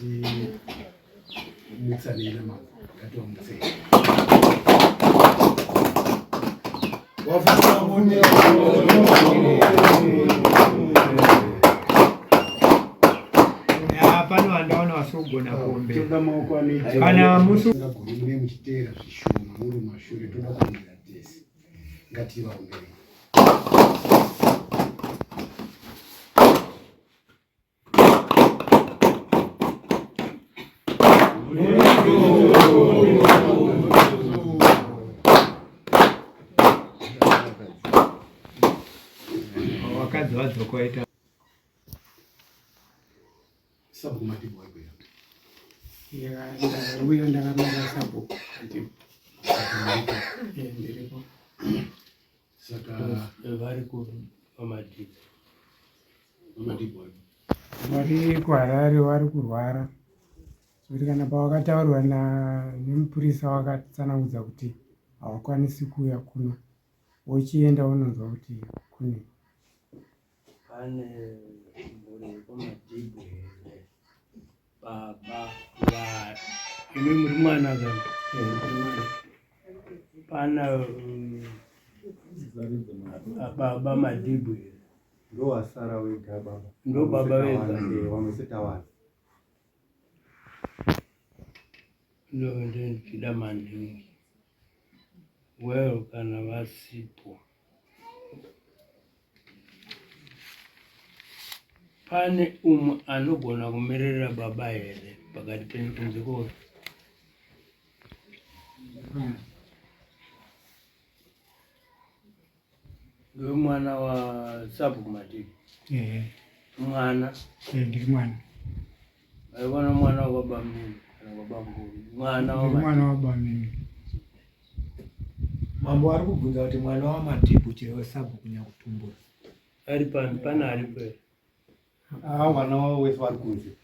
Ngatimutsanei namambo, ngativamutsei. Pano vandaona vasogona kuombera. Toda maoko anoita. Kana musu Ngagoni mune muchiteera zvishoma muri mumashure toda kuombera tese. Ngativaomberei. Vakadzi vadzoka vaita Sabhuku Madhibhu vari kuya. Uya ndakamira sabhuku Madhibhu. Ndiripo. Saka vari kuvamadhibhu. VaMadhibhu vari Vari kuHarare vari kurwara. Zvekuti kana pawakataurwa nemupurisa wakatsanangudza kuti hawakwanisi kuuya kuno. Wochienda unonzwa kuti kune. Pane mhuri yekwaMadhibhu here? Baba va imi muri mwana kana? Pana baba Madhibhu here? Ndowasara wega baba. Ndo baba vega. Vamwe tawana. Ndo ndinochida maningi. Well kana vasipo. Pane umwe anogona kumirira baba here pakati penyu kunze kwose? Ndiwe mwana wasabhuku Madiki? Ehe. Mwana? Eh, ndiri mwana. Aiwana mwana wababa mnini kana baba mukuru. Mwana wa mwana wababa mnini. Mambo ari kubvunza kuti mwana waMadhibhu chaiwo sabhuku Nyakutumbura. Ari pani pana aripo here? Ah, vana wavo wese vari kunze.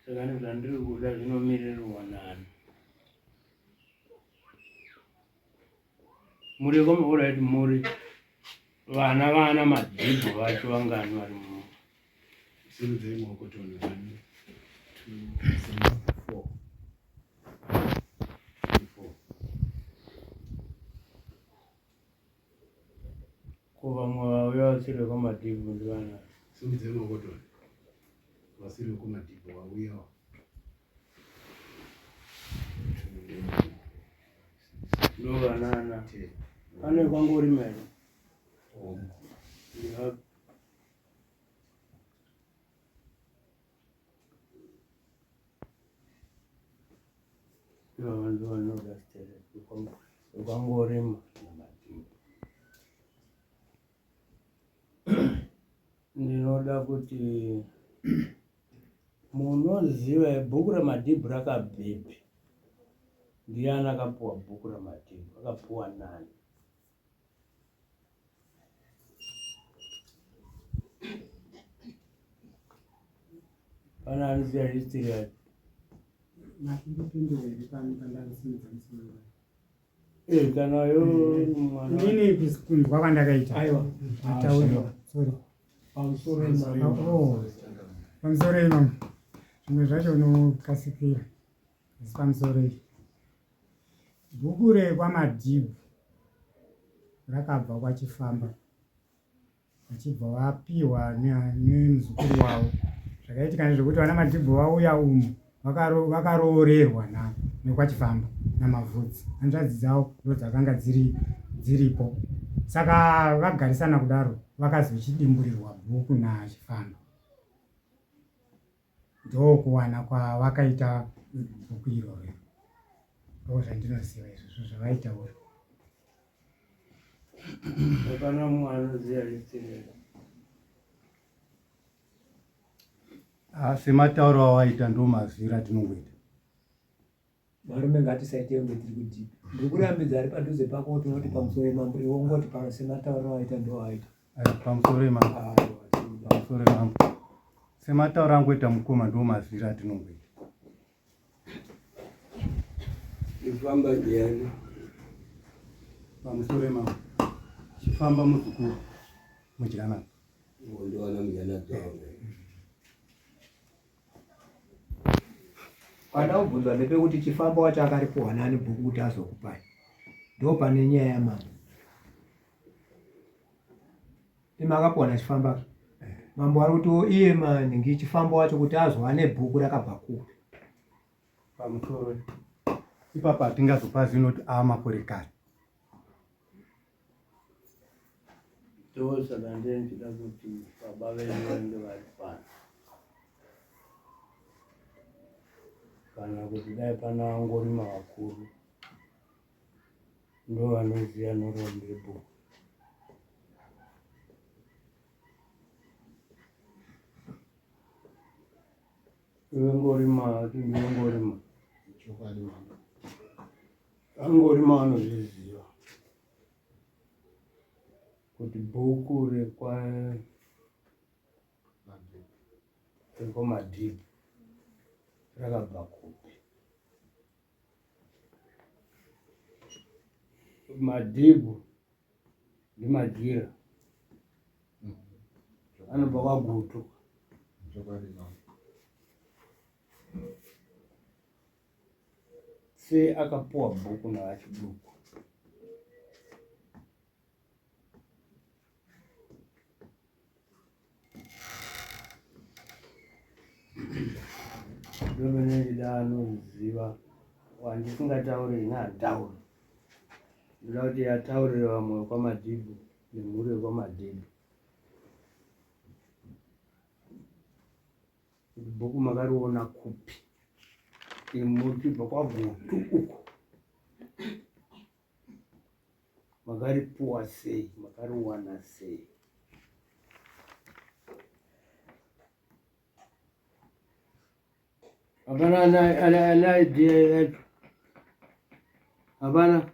Saka nezvandiri kuda zvinomirirwa nani? Muri koma alright muri vana vana Madhibhu vacho vangani vari mu Simudzai maoko tione. 1 2 3 4 4. Ko vamwe vauya vasiri vekwaMadhibhu ndivana? Simudzai maoko tione. Vasiri vekwaMadhibhu vauyawo. Ndo vanana. Pane kwangorima here? Ndivapi? Ivava ndo vanoda stereki kwangorima naMadhibhu. Ndinoda kuti munoziva bhuku raMadhibhu rakabvepi? Ndiani akapuwa bhuku raMadhibhu? Akapuwa nani? Pana anoziva history yacho? Makindipindura here pano pandakusimudza musoro? Eh, kana yo mwana. Inini kunzwa kwandakaita. Aiwa. Mataurwa. Sorry. Pamusoro imambo. Oh. Pamusoro imambo. Zvimwe zvacho unokasikira. Asi pamusoro iyi. Bhuku rekwaMadhibhu rakabva kwaChifamba. Vachibva vapiwa nemuzukuru wavo. Zvakaitika ndezvekuti vana Madhibhu vauya umu vakaroorerwa nekwaChifamba naMavhudzi. Hanzvadzi dzavo ndodzakanga dziripo. Saka vagarisana kudaro vakazochidimburirwa bhuku naChifamba. Ndokuwana kwavakaita bhuku iroro. Ndozvandinoziva izvozvo zvavaitaura. Hapana mumwe anoziva history here? Ah, sematauro awaita ndo mazwiro atinongoita. Varume ngatisaite kunge tiri kudhipi. Ndiri kurambidza ari padhuze pako kuti unoti pamusoro imambo iwe ungoti sematauro awaita ndo awaita. Ai, pamusoro imambo. Pamusoro imambo. Sematauro angoita mukoma ndo mazwiro atinongoita. Chifamba ndiani? Pamusoro imambo. Chifamba muzukuru. Mudyanani. Ndowana Mudyanadzwa. Pada kubvunzwa ndepekuti chifambo wacho akaripuhwa nani bhuku kuti azokupai. Ndopane nyaya yamambo. Imi akapuwa nachifamba. Mambo ari kuti iye maningi chifambo wacho kuti azowane bhuku rakabva kupi. Pamusoro ipapa hatingazopa zino kuti aamakore kare. Ndosaka ndendida kuti baba vedu vange vari pano kana kuti dai pana vangorima vakuru ndovanoziva nhoroondo yebhuku. Iwe ngorima ndiwe ngorima. Chokwadi mambo. Angorima anozviziva kuti bhuku rekwa rekwamadhibhi rakabva kupi. Madhibhu ndimadyira anobva kwaGutu. Se akapuwa bhuku navaChiduku. Ndomene ndida anoziva wandisingatauri ini hantauri. Ndoda kuti ataurire vamwe vekwaMadhibhu nemhuri yekwaMadhibhu. Kuti bhuku makariona kupi? Imi muchibva kwaGutu uko. Makaripuwa sei? Makariwana sei? Hapana ana idea yacho. Hapana.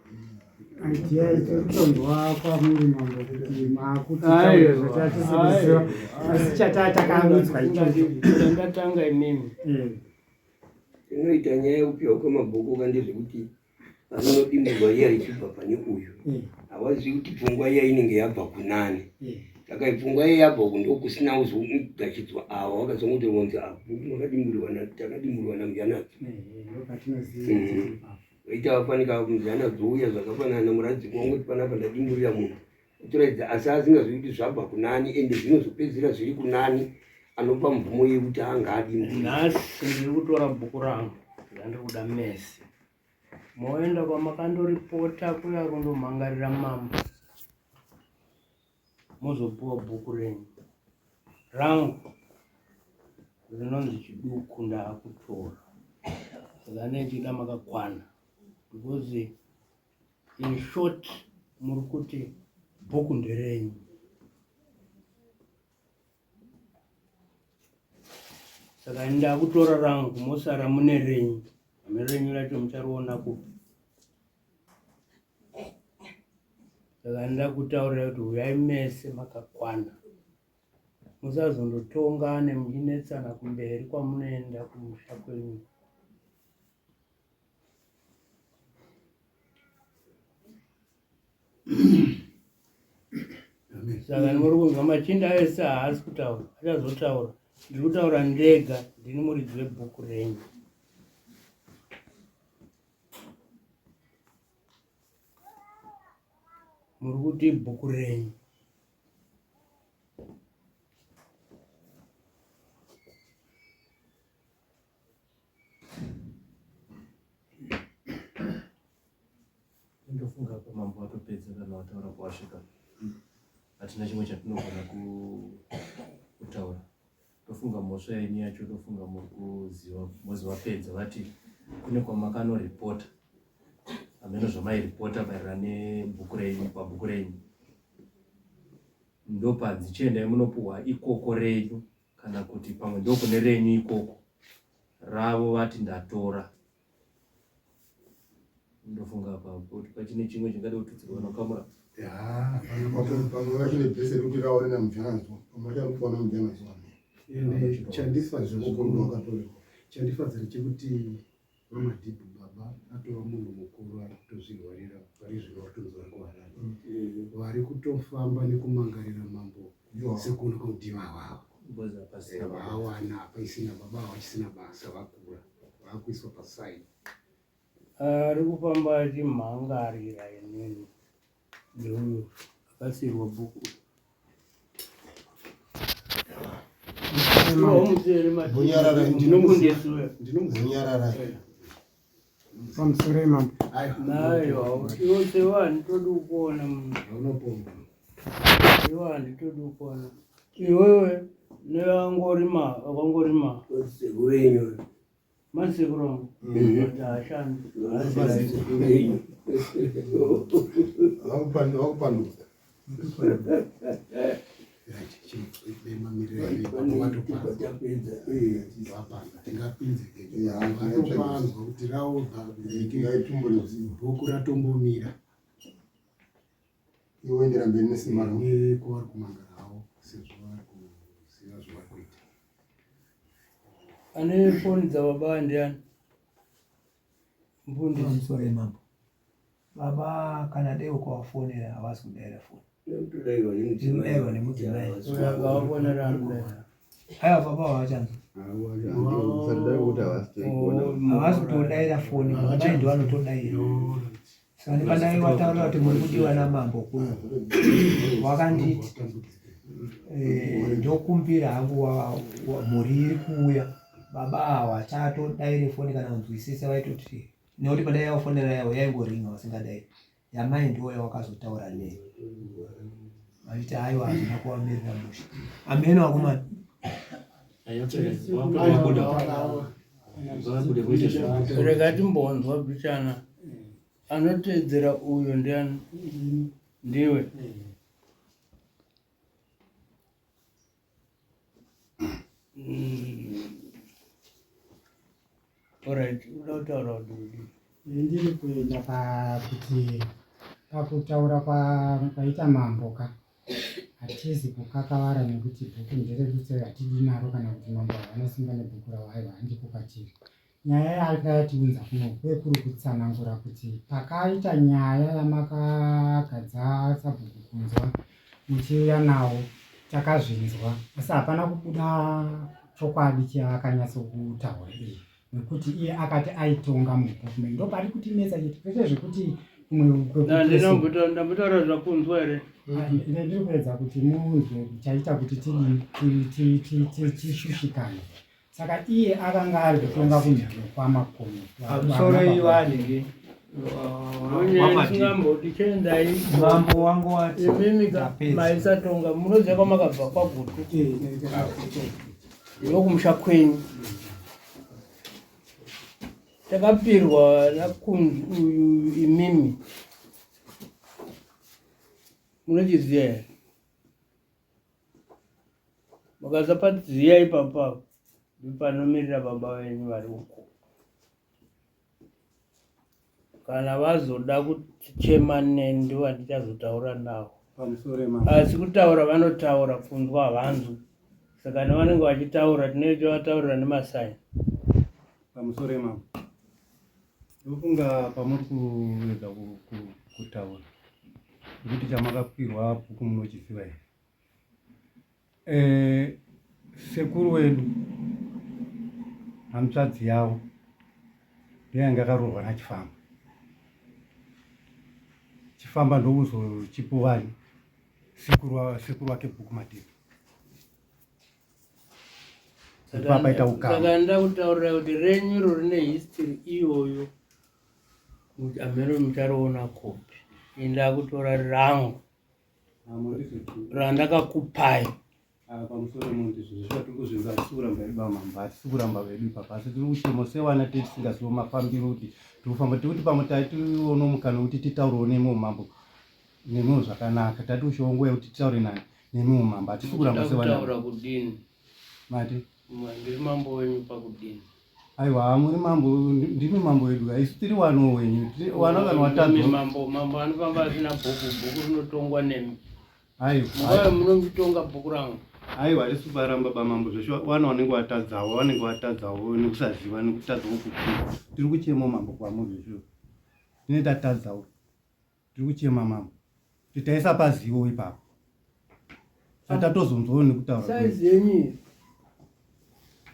Idea itotonzwa kwamuri mambo kuti makutitaura zvatatisiziva asi chataa takaudzwa ichocho. Ndatanga imimi. Eh. Inoita nyaya yekupiwa kwemabhuku ka ndezvekuti Parinodimburwa riya richibva pane uyu hawazivi kuti pfungwa iya inenge yabva kunani. Saka pfungwa iya yabva uku ndokusina kuzogachidzwa ava wakazongoti ronzi apo makadimburirwa takadimburirwa namujanadzo. Vaita vafanika mujanadzo uya zvakafanana namuradzikwa wangoti panapa ndadimburira munhu otoratidza asi asingazivi kuti zvabva kunani ende zvinozopedzisira zviri kunani anopa mvumo yekuti anga adimburira. Nhasi ndiri kutora bhuku rangu randiri kuda mese. Moenda kwamakandoripota kuya kundomhangarira mambo mozopuwa bhuku renyu rangu rinonzi chiduku ndaakutora saka nechida makakwana because in short muri kuti bhuku nderenyu. Saka ndakutora rangu mosara mune renyu. Hameno renyu racho muchariona kupi. Saka ndakutaurira kuti huyai mese makakwana. Musazondotongane muchinetsana kumberi kwamunoenda kumusha kwenyu. Saka muri kunzwa machinda ese haasi kutaura, achazotaura. Ndiri kutaura ndega, ndini muridzi webhuku renyu. Muri kuti bhuku renyu. Ndofunga apa mambo watopedza kana wataura kwawasvika. Hatina chimwe chatinogona kutaura. Ndofunga mhosva yenyu yacho ndofunga muri kuziva mozi vapedza vati kune kwamakanoripota. Hameno zvamairipota maererano nebhuku renyu pabhuku renyu. Ndopanzi chiendai munopuhwa ikoko renyu kana kuti pamwe ndokune renyu ikoko ravo vati ndatora ndofunga apa kuti pachine chimwe chingade kututsirwa nokamura pamwe vachine bhese rekuti raone namujananzwa pamwe vacharikuona mujananzwa ende chandifadza chandifadza ndechekuti vamadhibhu baba atova munhu mukuru ari kutozvirwarira pari zvino vari kutonzi vari kuharare vari kutofamba nekumangarira mambo. Sekuona kwaudiwa avava vawana paisina baba vachisina basa vakura vakuiswa paside. Ari kufamba achimhangarira inini ndeuyo akasiirwa bhuku. Ndinomuzinyarara. Pamusoro imambo. Aiwa, iwe sewa handitodi kukuona munhu. Iwe handitodi kukuona. Iwewe nevangorima, vakangorima. Sekuru enyu. Masekuru angu. Haashandi. Sekuru enyu. Vakupanduka. Tingapinze kuti raobva bhuku ratombomira iwoendera mberi nesimba ravo nekwavari kumangarawo sezvo vari kuziva zvavari kuita. Ane foni dzababa ndiani? Mfundisi. Pamusoro mambo. Baba kana dai ukawafonera havasi kudaira foni. Kudaiwa nemudzimai. Kudaiwa nemudzimai. Akawafonera anodaira. Aiwa baba havachanzwa. Havasi kutodaira foni, baba ndo vanotodaira. Saka ndipandai wataura kuti muri kudiwa namambo kuno. Wakanditi ndokumbira hangu mhuri iri kuuya. Baba havachatodaire foni kana kunzwisisa vaitoti nekuti padai yawafonera yavo yaingoringa vasingadai. Yamai ndiwo yawakazotaura nei. Vachiti aiwa hazvina kuvamirira mushe. Ameno akomana. Rega timbonzwa bichana. Anoteedzera uyu ndiani? Ndiwe. Alright, uda kutaura kuti kudii? Ndiri kuenda pakuti pakutaura kwaita mambo ka hatizi kukakavara nekuti bhuku nderekuti hatidi naro kana kuti mambo havana simba nebhuku ravo aiwa handiko kwatiri. Nyaya yanga yatiunza kuno kwekuri kutsanangura kuti pakaita nyaya yamakagadza sabhuku kunzwa muchiuya nawo takazvinzwa asi hapana kubuda chokwadi chaakanyatso-kutaura iye nekuti iye akati aitonga mubhuku ndopari kutinetsa chete kwete zvekuti ndambotaura zvakunzwa here? Ndiri kuedza kuti munzwe chaita kuti tishushikane. Saka iye akanga ari kutonga kumhino kwamakomo. Pamusoro iwanenge Ndingamboti chiendai mambo wangu wati imimi maisatonga munoziva kwamakabva kwaGutu ndokumusha kwenyu takapirwa nakunzi uyu imimi munochiziva here? Mukasapaziva ipapo ndipanomirira baba venyu vari uko. Kana vazoda kuchema neni ndivo vandichazotaura navo. Asi kutaura vanotaura, kunzwa havanzwi. Saka nevanenge vachitaura tinenge tovataurira nemasaini. Pamusoro mambo. Ndofunga pamuri kuedza kutaura nekuti chamakakwirwa bhuku munochiziva here? Sekuru wedu hanzvadzi yavo ndiye anga akaroorwa naChifamba. Chifamba ndokuzochipuwani sekuru wake bhuku Madhibha. Papaita ukama. Saka nda kutaurira kuti renyu iro rine history iyoyo ameno muchariona kopi. Ini ndakutora rangu randakakupai. Pamusoro monzi zvinhu zvatiri kuzvinzwa hatisi kuramba hedu bamambo, hatisi kuramba vedu ipapa, asi tiri kuchemo sevana tee tisingazivo mafambiro kuti tiri kufamba tiri kuti pamwe taitiona mukana wekuti titaurewo nemi umambo nemiwo zvakanaka tati ushewo nguva yekuti titaure nani nemiwo mambo hatisi kuramba sevana. Kutaura kudini? Mati ndiri mambo wenyu pakudini? Aiwa muri mambo, ndimi mambo wedu, isu tiri wano wenyu, wana kana watadza. Mambo, mambo anofamba asina bhuku, bhuku rinotongwa nemi. Aiwa. Nguva munonditonga bhuku rangu. Aiwa hatisi kuvaramba bamambo zveshe wana vanenge vatadzawo vanenge vatadzawo nekusaziva nekutadzawo kukwira. Tiri kuchema mambo kwamuri zveshuwa. Tine tatadzawo. Tiri kuchema mambo. Kuti taisa pazivo ipapo. Zvatatozonzwawo nekutaura. Size yenyu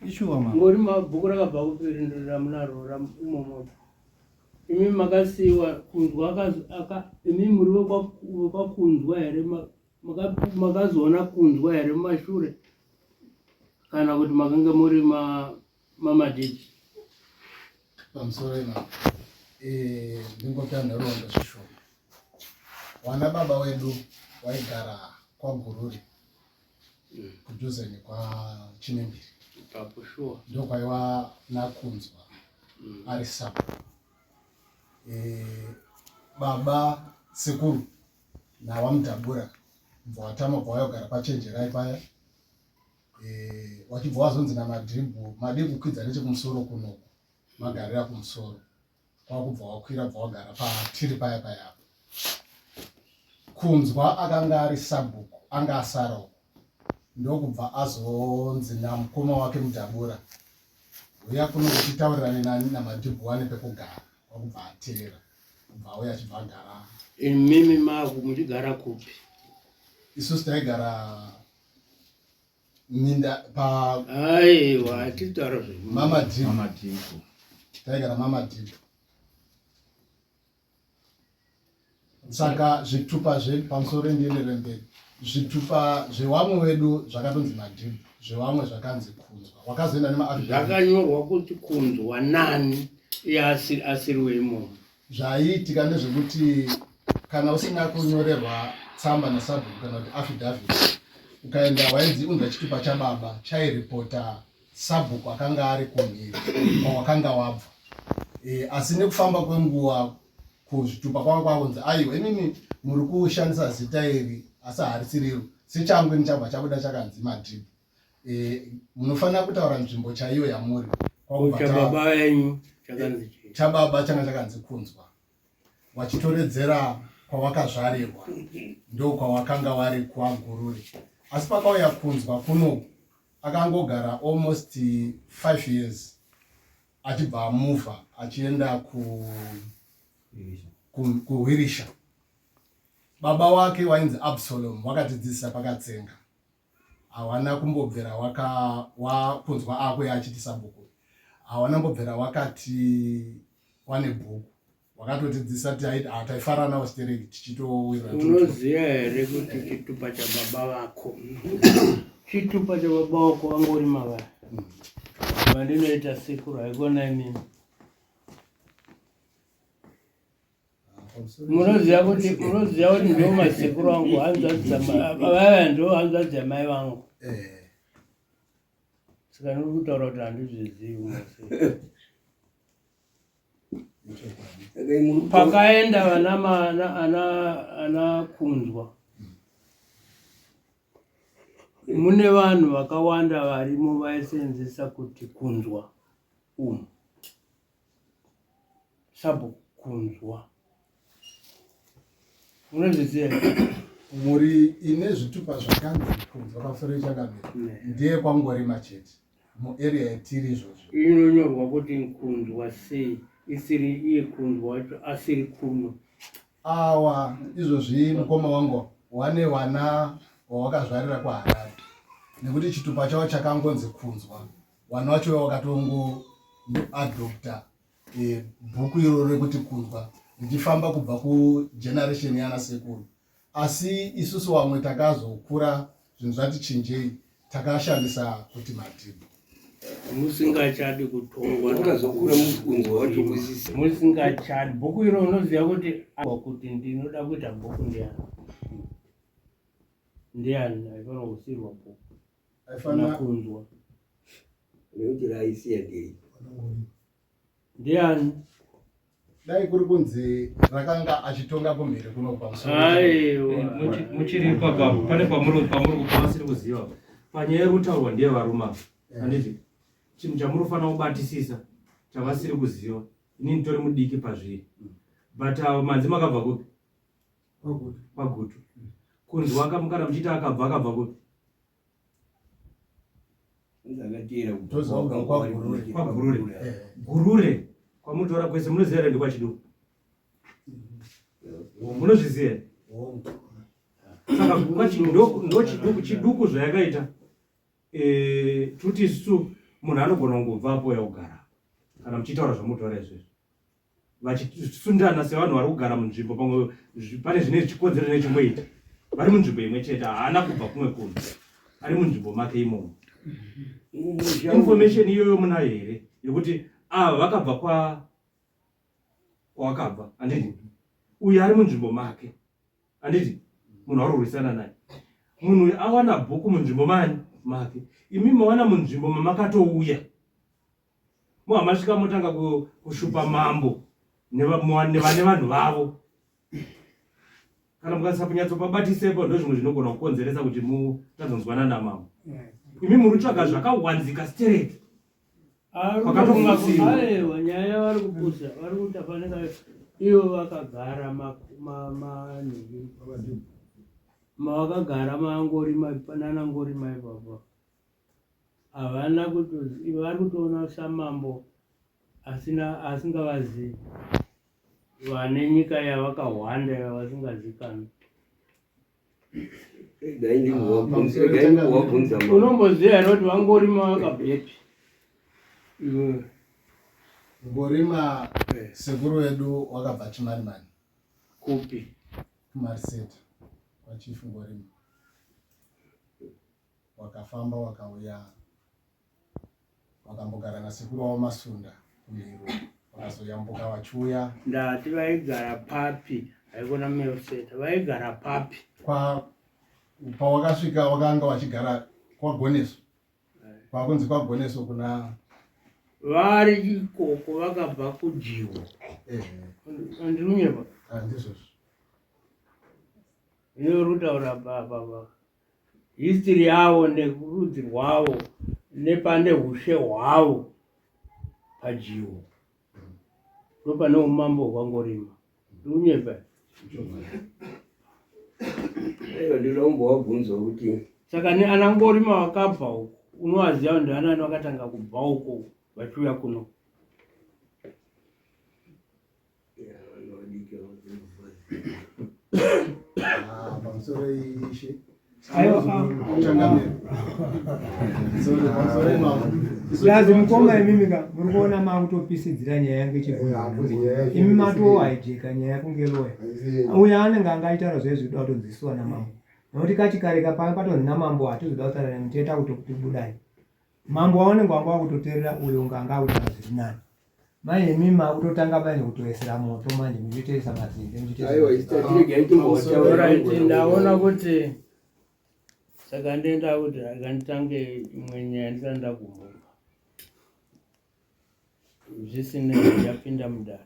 ishuwa mama. Ngori mabhuku rakabva kupi ramunaro imomo. Imi makasiiwa kunzwa aka imi muri vekwakunzwa here makazoona kunzwa here mumashure kana kuti makange muri mamadiki? Pamusoro ima eh, ndingoita nhoroondo zvishoma. Wana baba wedu waigara kwaGururi kudhuze nekwaChinembiri ipapo shuwa ndokwaiwa naKunzwa ari sub e, baba sekuru nawaMudhabura bva watama bva wayogara paChenjerai paya e, wachibva wazonzi naMadhibhu madii kukwidza nechekumusoro kunoku magarira kumusoro kwakubva wakwira bva wagara patiri paya paya apo Kunzwa akanga ari sabhuku anga asara uko ndokubva azonzi namukoma wake Mudhabura uya kuno kuti taurirane nani naMadhibhu wane pekugara kwakubva ateera kubva auya achibva agara. Imimi maku muchigara kupi? Isusu taigara minda pa aiwa hatitaura zve mama Dhibhu taigara mama Dhibhu saka zvitupa zvedu pamusoro ndienderere mberi zvitupa zvewamwe wedu zvakatonzi madhibhu zvewamwe zvakanzi Kunzwa wakazoenda nemaazvakanyorwa kuti Kunzwa nani iye asiri weimomo Zvaiitika ndezvekuti kana usina kunyorerwa tsamba nasabhuku kana kuti affidavit ukaenda wainzi unza chitupa chababa chairipota sabhuku akanga ari kumhiri kwawakanga wabva e, asi nekufamba kwenguva kuzvitupa kwanga kwakunzi aiwa imimi muri kushandisa zita iri asi harisiriro sechangu ini chabva chabuda chakanzi Madhibhu e, munofanira kutaura nzvimbo chaiyo yamuri. Chababa yenyu chakanzi chii? Chababa changa chakanzi Kunzwa, wachitoredzera kwawakazvarirwa ndokwawakanga wari kwaGururi asi pakauya Kunzwa kuno akangogara almost 5 years achibva amuvha achienda kuHwirisha ku, baba wake wainzi Absalom wakatidzidzisa pakatsenga hawana kumbobvira waka wakunzwa akuya achiti sabhuku hawana mbobvira wakati wane bhuku wakatotidzisa taifara nawo stereki tichitowira. Unoziva here kuti chitupa chababa vako chitupa chababa vako vangori mavara vandinoita sekuru haikona imimi Munoziva kuti munoziva kuti ndo masekuru angu hanzvadzi dzamavaya ndo hanzvadzi dzamai vangu. Eh. Saka ndiri kutaura kuti handizvizivi mose. Pakaenda vana ana ana ana Kunzwa. Mune vanhu vakawanda varimo vaisenzesa kuti Kunzwa umu. Sabhuku Kunzwa. Unozviziva here? Mhuri ine zvitupa zvakanzi Kunzwa pamusoro yechangamire ndiye kwaNgorima chete muarea yatiri izvozvo. Inonyorwa kuti Kunzwa sei isiri iye Kunzwa wacho asiri kuno? Awa izvozvi mukoma wangu wane wana wawakazvarira kuHarare nekuti chitupa chavo chakangonzi Kunzwa Wana wacho wakatongo adopta e, bhuku iroro rekuti Kunzwa richifamba kubva kugeneration yana sekuru asi isusu vamwe takazokura zvinhu zvati chinjei takashandisa kuti Madhibhu. Musingachadi kutongwa wakazokura mukunzwa wacho kusisi musingachadi bhuku iro unoziva kuti kuti ndinoda kuita bhuku ndiani ndiani aifanira kusiirwa bhuku Aifanira kunzwa nekuti raisiya ndiri ndiani dai kuri kunzi rakanga achitonga kumhiri kuno pamusoro. Aiwa muchiri papa pane pamuri pamuri kubva vasiri kuziva panyaya iri kutaurwa ndiye varume ava handiti chinhu chamuri kufanira kubatisisa chavasiri kuziva ini nditori mudiki pazviri but manzi makabva kupi kwaGutu Kunzwa kana muchiiti akabva akabva kupi? KwaGurure. Gurure kwamutora kwese munoziva here ndekwaChiduku? Munozviziva here? Saka ndo chiduku chiduku zvayakaita eh, tuti isusu munhu anogona kungobva apo yaugara kana muchitaura zvamunotaura izvezvi vachisundana sevanhu vari kugara munzvimbo pamwe pane zvine chikonzero nechimboita vari munzvimbo imwe chete haana kubva kumwe kunhu ari munzvimbo make imomo information iyoyo munayo here yekuti ava vakabva kwa kwawakabva handiti uyu ari munzvimbo make handiti munhu wauri kurwisana naye munhu uyu awana bhuku munzvimbo mani make imi mawana munzvimbo mamakatouya mohamasvika motanga kushupa mambo nevane vanhu vavo kana mukasisa kunyatsopabatisaipo ndozvimwe zvinogona kukonzeresa kuti mutadzonzwana namambo imi muri kutsvaga zvakawanzika stereki Aiwa nyaya yavari kupusa vari kuti afanira ivo vakagara mavakagara mangorima nanangorima ipapa havana kuti vari kutoona samambo asina asingavazivi vane nyika yavakahwanda yavasingazikanwi Unomboziva here kuti vangorima vakabvepi? Ngorima sekuru wedu wakabva Chimanimani. Kupi? Kumariseta kwaChief Ngorima. Wakafamba wakauya vakambogara nasekuru wavo Masunda kuMhirwa vakazoyambuka vachiuya. Ndati vaigara papi? Haikona Melseta, vaigara papi? Kwa pawakasvika wakanga wachigara kwaGoneso, kwakunzi kwaGoneso kuna vari ikoko vakabva kujiwo. Andinunyepa? Handizvozvo. Uri kutaura baba history yavo nerudzi rwavo nepane ushe hwavo pajiwo ndopane umambo hwangorima ndikunyepa aiwa ndinoda kumbovabvunza kuti saka ana ngorima vakabva uko unovaziva kuti ndianani vakatanga kubva uko vachiuya kuno Ah, pamusoro ishe Lazi mukoma imimi ka muri kuona makutopisidzira nyaya yange chibvunzo imi matohaijeka nyaya kunge loya uyo anenge anga aitaura zvaizvi kuda kutonzwisiwa namambo nekuti kachikareka panga patonzi namambo hatizoda kutaura nemi toita kutokuti budai Mambo waunenge wanga wakutoteerera uyo unga anga akutaura zviri nani. Manje imi makutotanga manje kutoesera moto manje muchitoisa mazimbe muchitoisa. Ndaona kuti saka ndenda kuti akanditange imwe nyaya ndisati ndagumbuka. Zvisinei yapinda mudare.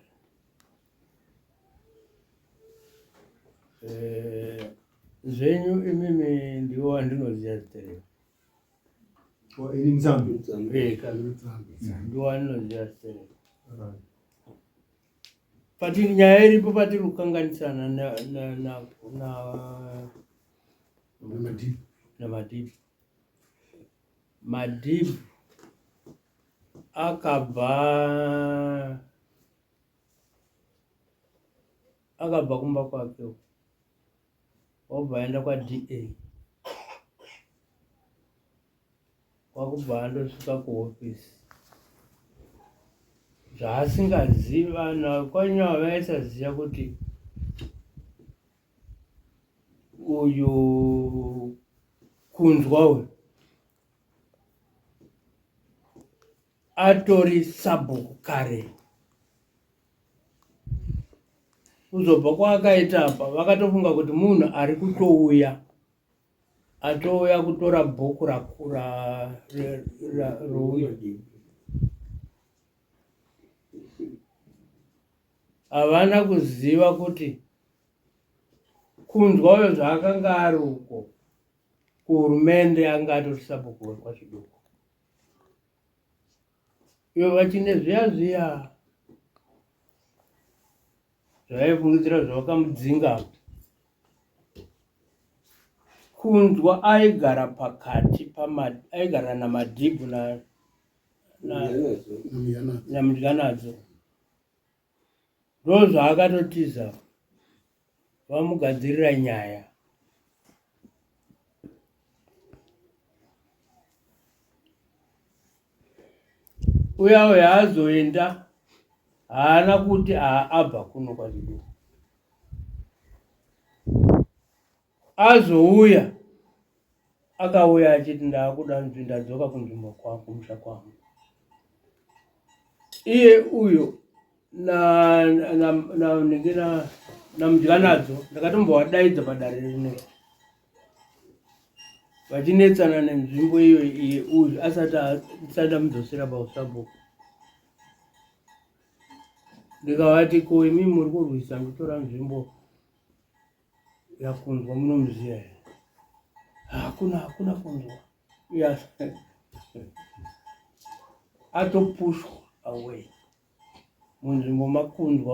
Eh, zvenyu imimi ndiwo wandinoziva zita renyu. Ini Nzambi. Ndiwanoziva sei. Pati nyaya iripo patiri kukanganisana na na na na naMadhibhi. Madhibhi akabva akabva kumba kwake uko. Wabva aenda kwaDA kwakubva andosvika kuhofisi zvaasingazivi vanhu vakwanyawa vaisaziva kuti uyu kunzwa uyu atori sabhuku kare Kuzobva kwaakaita apa vakatofunga kuti munhu ari kutouya atouya kutora bhuku rakura rouyo. Havana kuziva kuti kunzwa uyo zvaakanga ari uko kuhurumende anga atori sabhuku wekwaChiduku. Ivo vachine zviya zviya zvavaifungidzira zvavakamudzinga kunzwa aigara pakati aigara namadhibhu namudyanadzo ndozvaakatotiza vamugadzirira nyaya. Uya uya azoenda haana kuti abva kuno kwachido. Azouya akauya achiti ndaakuda ndadzoka kunzvimbo kwangu kumusha kwangu. Iye uyo na na na nenge na namudyanadzo ndakatombovadaidza padare rineri vachinetsana nenzvimbo iyo iye uyu asati asati amudzosera pausabhuku ndikavati ko imi muri kurwisa ndotora nzvimbo yakunzwa munomuziva here hakuna hakuna kunzwa atopushwa away munzvimbo makunzwa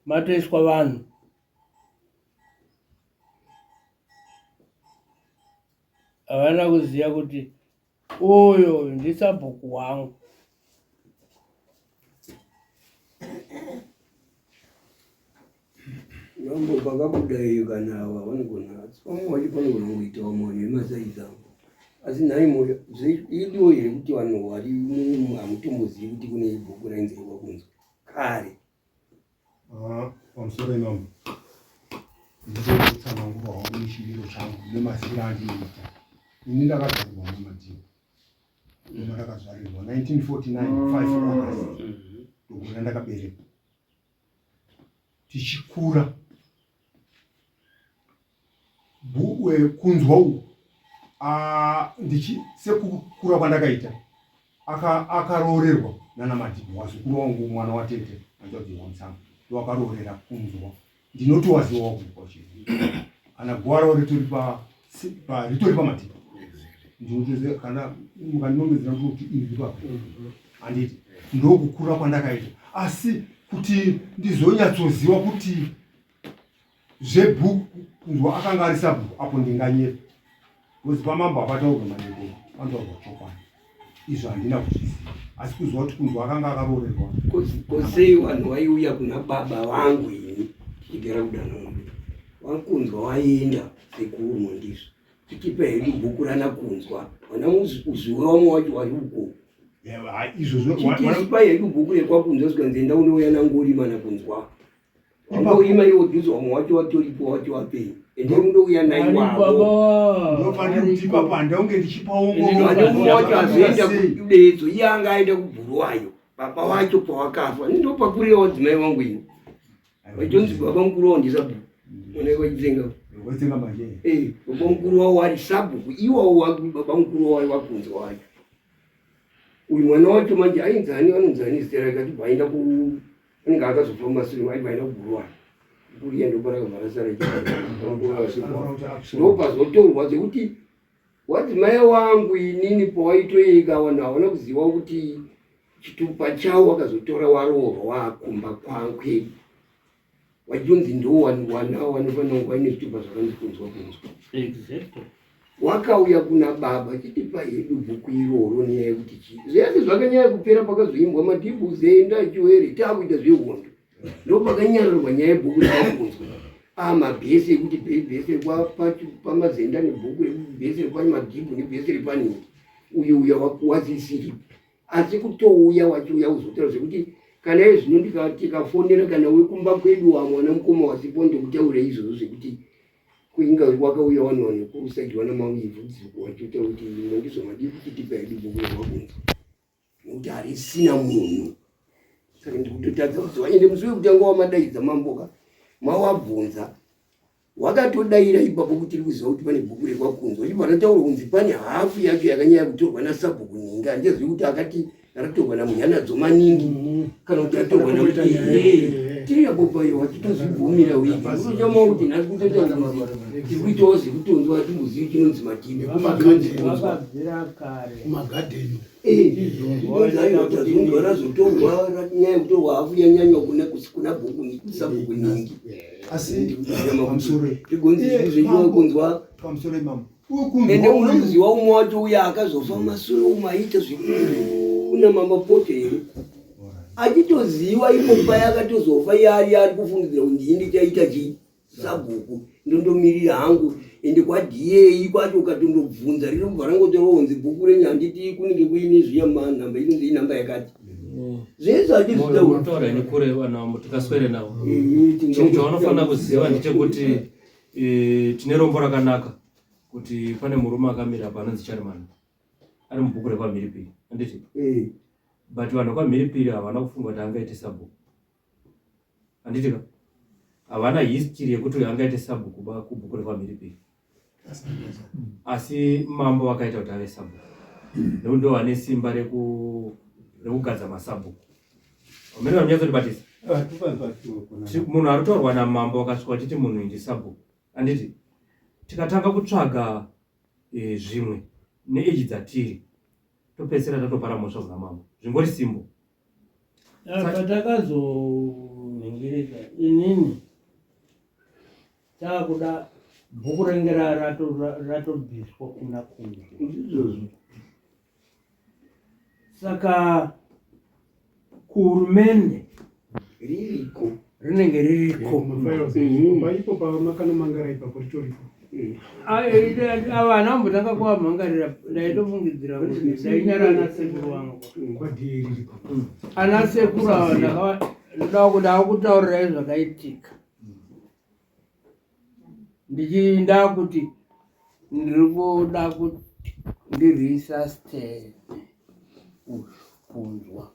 matoiswa vanhu havana kuziva kuti uyo ndisabhuku wangu Mambo pakabuda iyo kana ava vanogona vamwe vacho panogona kungoita vamwe vanhu vemasaizi avo asi nhai moyo idiwo here kuti vanhu vari hamutombozivi kuti kune bhuku rainzi rekwakunzwa kare ah, pamusoro imambo ndizotsanangura wangu nechimiro changu nemazira andinoita ini ndakazvarirwa mumadhini ndoma ndakazvarirwa 1949 5 August ndogore randakaberekwa tichikura kunzwa uku sekukura kwandakaita akaroorerwa nana madhibhi wazukuru wangu mwana watete hanzvadzi wamutsanga wakaroorera kunzwa ndinotowaziwa wakuikwa chii kana guva ravo ritori pa ritori pamadhibhi ndinotoziva kana mukandinongedzera kuti iri ripapa handiti ndokukura kwandakaita asi kuti ndizonyatsoziva kuti zvebhuku kunzwa akanga ari sabhuku apo ndinganyepa because pamambo hapataurwe manyepo panotaurwa chokwadi izvo handina kuzviziva asi kuziva kuti kunzwa akanga akaroorerwa kosei vanhu vaiuya kuna baba vangu ini tichigara kudanhombe vakunzwa vaenda sekuru mondizvo tichipa hedu bhuku rana kunzwa vana uziwe vamwe wacho vari uko izvozvo tichipa hedu bhuku rekwakunzwa zvikanzi enda unouya nangorima nakunzwa Wangoima iwo dhuzi wamwe wacho watoripo wacho wapenyu. Ende unouya naye wavo. Ndofanira kuti ipapo handaunge ndichipaongorora. Ane umwe wacho azoenda kudedzo iye anga aenda kubhuruwayo. Baba wacho pawakafa. Ndopakurira wadzimai wangu ini. Vaitonzi baba mukuru wavo ndisabhuku. Oneka vachitsenga. Vachitsenga manje. Eh, baba mukuru wavo wari sabhuku. Iwawo baba mukuru wavo wakunzwa wacho. Uyu mwana wacho manje ainzi ani anonzi ani zita rake achibva aenda ku anenge akazofa mumasure aibva aenda kubhuruwani kuriya ndoparakabva rasara ndopazotorwa zvekuti wadzimai wangu inini pawaitoyeka vanhu havana kuziva kuti chitupa chawo wakazotora waroorwa wakumba kwedu Wachionzi ndiwo wana wanofanira kunge waine zvitupa zvakanzi kunzwa kunzwa. Exactly. Wakauya kuna baba chitipa hedu bhuku iroro nenyaya yekuti chii. Zvese zvakanyanya kupera pakazoimbwa madhibhu zenda chiwere taakuita zvehondo. Ndopakanyararwa nyaya yebhuku rekakunzwa. Ah mabhesi ekuti bhesi pamazenda nebhuku rebhesi repamadhibhu nebhesi repanhingi. Uyu uya wazisiripo. asi kutouya wachiuya kuzotaura zvekuti kana iye zvino tikafonera kana wekumba kwedu wamwana mukoma wasipo ndokutaura izvozvo zvekuti kuinga wakauya vanhu vanhu kusaidi vana mavivhu wachotaura kuti ndizvo madii kuti tipa hedu bhuku remakunzi nekuti harisina munhu saka ndikutotadza kuziva ende musi wekutanga wamadaidza mamboka mawabvunza Wakatodaira ipapo kuti tiri kuziva kuti pane bhuku rekwakunzwa chibva rataurwa kunzi pane hafu yacho yakanyanya kutorwa nasabhuku ninga handizivi kuti akati ratorwa namunyanadzo maningi kana kuti ratorwa na tiri apo payo hatitozvibvumira wiki unochamawo kuti nhasi kutoita kunzi tiri kuitawo zvekutonzwa hatimbozivi chinonzi mativi chinonzi kunzwa kumagadheni tazonzwa razotorwa nyaya yekutorwa hafu yanyanywa kuna bhuku sabhuku ningi asi pamusoro igonzi pamusoro imamo ende unoziva umwe wacho uya akazofa masure umu aita zvekuna mamapoto here achitoziva ipo paya akatozofa iye ari ari kufungidzira kuti ndii ndichaita chii sabhuku ndondomirira hangu Ende kwaDA kwacho ukatondobvunza rinobva rangotorwa kunzi bhuku renyu handiti kunenge kuine zviya manhamba inonzi inhamba yakati. Zvese hatizvitaura. Taura ini kure vanhu tikaswere navo. Chinhu chavanofanira kuziva ndechekuti eh, tine rombo rakanaka kuti pane murume akamira apa anonzi Charimani ari mubhuku rekwamhiripiri handiti? Eh. But vanhu vekwamhiripiri havana kufunga kuti angaite sabhuku. Handiti ka? Havana history yekuti uyu angaite sabhuku ba kubhuku rekwamhiripiri. Asi mambo vakaita kuti ave sabhuku. Nekuti ndo vane simba reku rekugadza masabhuku. Amene vanonyatsotibatisa. Munhu ari kutaurwa namambo vakasvika vachiti munhu uyu ndisabhuku. Handiti? Tikatanga kutsvaga e, zvimwe neeji dzatiri topedzisira tatopara mhosva kuna mambo. Zvingori simbo. Patakazonhingirika inini takuda bhuku renge ratobviswa kuna kunze Izvozvo. Saka kuhurumende Ririko. Rinenge ririko. Ipo pamakanomangara ipapo ritoripo. Ava hana kumbotanga kuvamhangarira, ndaitofungidzira kuti ndainyara ana sekuru vangu. Kwadii ririko. Ana sekuru ava ndakava ndoda kutaurirai zvakaitika. Ndichinda kuti ndiri kuda kuti ndirisastene kunzwa.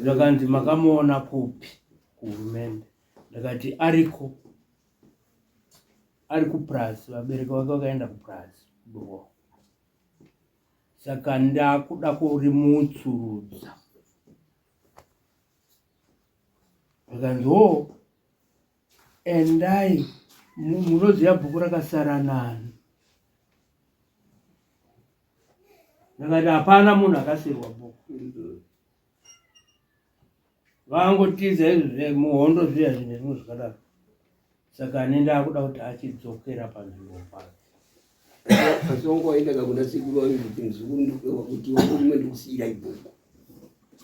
Zvakanzi makamuona kupi kuhurumende? Ndakati ariko, ari kupurazi, vabereki vake vakaenda kupurazi kuburwa. Saka ndakuda kurimutsurudza. Zvakanzi hoo endai munoziva bhuku rakasara nani? Ndakati hapana munhu akasirwa bhuku. Vangotiza izvi muhondo zviya zvine zvimwe zvakadaro. Saka ane ndakuda kuti achidzokera panzvimbo pake. Asi wangu waendaka kuna sekuru vangu kuti muzukuru ndikupewa kuti wakurume ndikusiira ibhuku.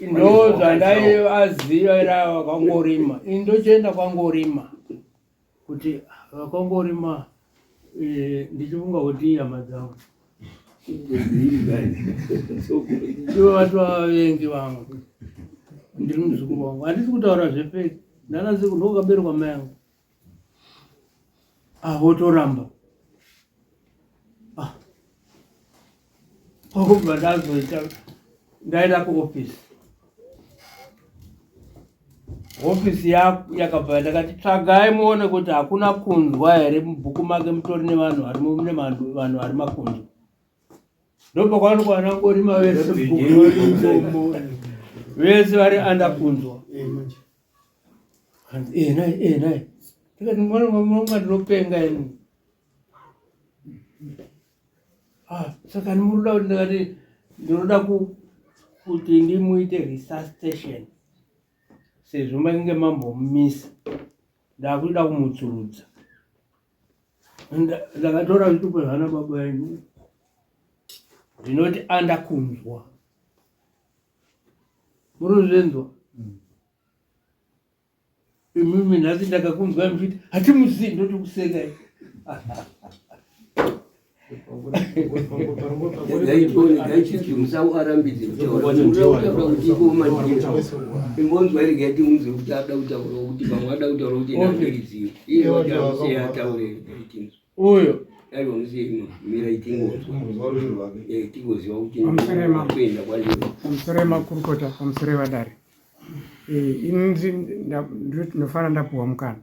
Ndo zvandaiaziva ira vakangorima. Ini ndochienda kwangorima. Kuti vakangorima eh, ndichifunga kuti ihama dzangu. Ivo vatova vavengi vangu. Ndiri muzukuru wangu. Handisi kutaura zvefeki. Ndana sekuru ndokaberekwa mai angu. Ah, votoramba. Ah. Kwakubva ndazoita ndaenda kuofisi. Hofisi yakabva ndakati tsvagai muone kuti hakuna kunzwa here mubhuku make mutori nevanhu vari mune vanhu vari makunzwa. Ndopakwanikwa vana Ngorima vese mubhuku vese vari anda kunzwa. Hanzi eh nai eh nai. Ndikati mwana wangu ndinopenga ini. Ah, saka ndinoda kuti ndikati ndinoda kuti ndimuite resuscitation sezvo mainge mambomumisa ndakuda kumutsurudza. Ndakatora zvitupa zvana baba venyu ndinoti andakunzwa. Murozvenzwa? Imimi nhasi ndakakunzwai muchiti hatimuzivi ndoti kusekai. Musauarambidze kutaura kutaura kuti iko madira imbonzwa regai timunzwe kuti ada kutaura kuti pamwe ada kutaura kuti ndandiriziva iye wati amusiye ataure regai tinzwe uyo aiwa musiye mirai tingonzwa tingoziva kuti kuenda kwacho. Pamusoro yemakurukota, pamusoro yevadare, eh, ini ndinofanira ndapuhwa mukana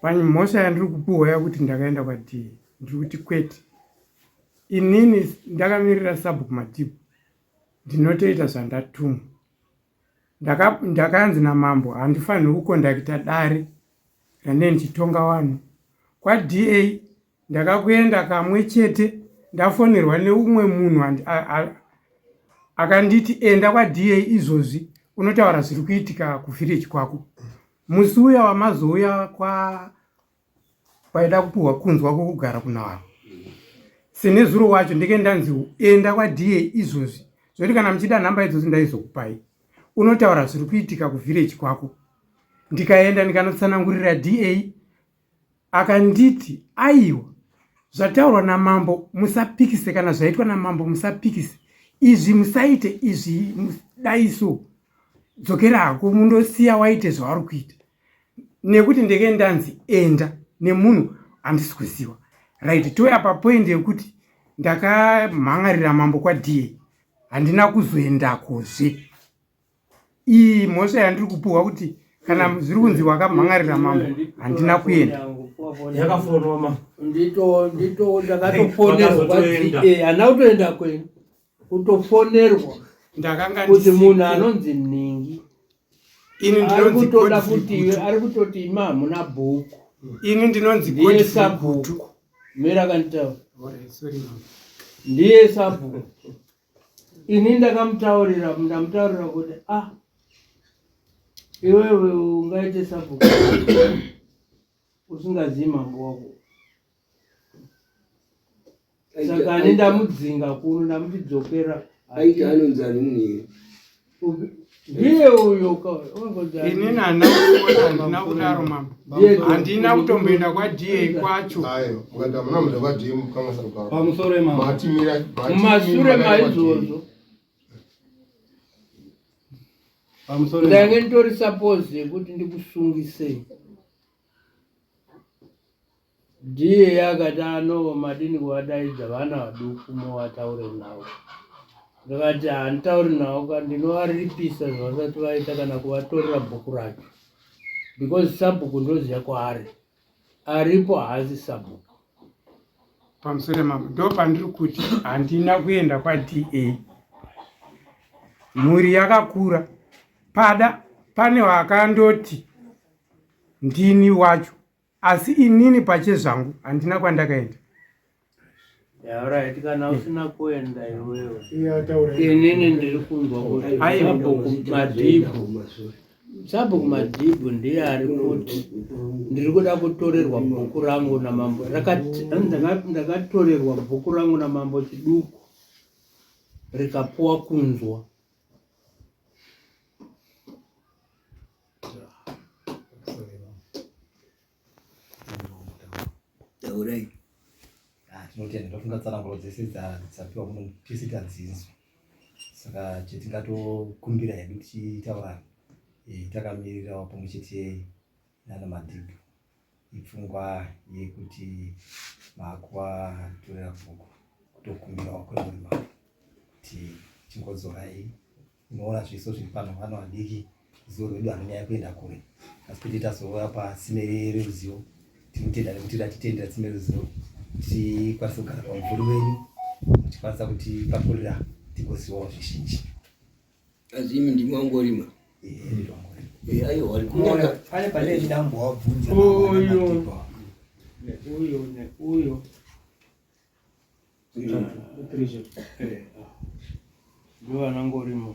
pamhosva yandiri kupuhwa yakuti ndakaenda kwaD. Ndiri kuti kwete, inini ndakamirira sabhuku Madhibhu, ndinotoita zvandatumwa. Ndakanzi namambo handifaniri kukondakita dare randee ndichitonga vanhu kwaDA. Ndakakuenda kamwe chete ndafonerwa neumwe munhu akanditi enda kwaDA izvozvi unotaura zviri kuitika kuvillage kwako. Musi uya wamazouya kwa kwaida kupuhwa kunzwa kwokugara kunawaro senezuro wacho ndike ndanzi enda kwaDA izvozvi zvoti kana muchida nhamba idzodzo ndaizokupai unotaura zviri kuitika kuvillage kwako. Ndikaenda ndikanotsanangurira DA akanditi aiwa. Zvataurwa namambo musapikise kana zvaitwa namambo musapikise. Izvi musaite izvi dai so. Dzokera hako mundosiya waite zvauri kuita. Nekuti ndeke ndanzi enda nemunhu handisi kuziwa. Right, touya papoint yekuti ndakamhan'arira mambo kwaDA. Handina kuzoendakozve. Iyi mhosva yandiri kupuhwa kuti kana zviri kunzi wakamhan'arira mambo handina kuenda. Yakafonwa ma. Ndito ndito ndakatofonerwa kwaDA. Handina kutoenda kwenyu. Kutofonerwa. Ndakanga kuti munhu anonzi nhingi. Ini ndinonzi kutoda kuti ari kutoti ima hamuna bhuku. Ini ndinonzi Godfrey Gutu. Mira akanditaura. Ndiye sabhuku. Ini ndakamutaurira ndamutaurira kuti ah iwewe ungaite sabhuku usingazivi mambo wako. Saka ani ndamudzinga kuno ndamuti dzokera. Aiti anonzi ani munhu iye? Ndiye uyo Inini handina kudaro mambo. Handina kutomboenda kwaDA kwacho. Ayo, mukati hamuna muda kwaDA mukanganisa kutaura. Pamusoro mambo. Matimira mumasure maizvozvo. Pamusoro Ndange nditori suppose yekuti ndikusungisei. Ndiye akati ano madini kuvadaidza vana vaduku muvataure navo. Ndikati handitauri navo ka ndinovaripisa zvavasati vaita kana kuvatorera bhuku racho because sabhuku ndoziva kwaari aripo haasi sabhuku. Pamusoro mambo ndo pandiri kuti handina kuenda kwaDA. Mhuri yakakura pada pane vakandoti ndini wacho asi inini pachezvangu handina kwandakaenda. Alright, kana usina kuenda iwewe inini ndiri kunzwa kuti sabhuku Madhibhu sabhuku Madhibhu ndiye ari kuti ndiri kuda kutorerwa bhuku rangu namambo ndakatorerwa bhuku rangu namambo Chiduku rikapuwa kunzwa. Taurai. Ah, tinotenda ndofunga tsananguro dzese dzapiwa muno tese tadzinzwa saka chetingatokumbira hedu tichitaura eh, takamirirawo pamwe chete nana madhibhu ipfungwa yekuti makuvatorera bhuku kutokumbirawo kwemuri mavo kuti chingodzorai Unoona zviso zviri pano vana vadiki ruzivo rwedu harunyanyi kuenda kure asi kuti tazouya patsime reruzivo tinotenda nekuti ratitendera tsime reruzivo tikwanise kugara pamumvuri wenyu muchikwanisa kutipakurira tigozivawo zvizhinji. Asi imi ndimi wangorima? Eh, aiwa kunyaka pane pane ndambo wabvunza uyu neuyu neuyu Ndovanangorimo.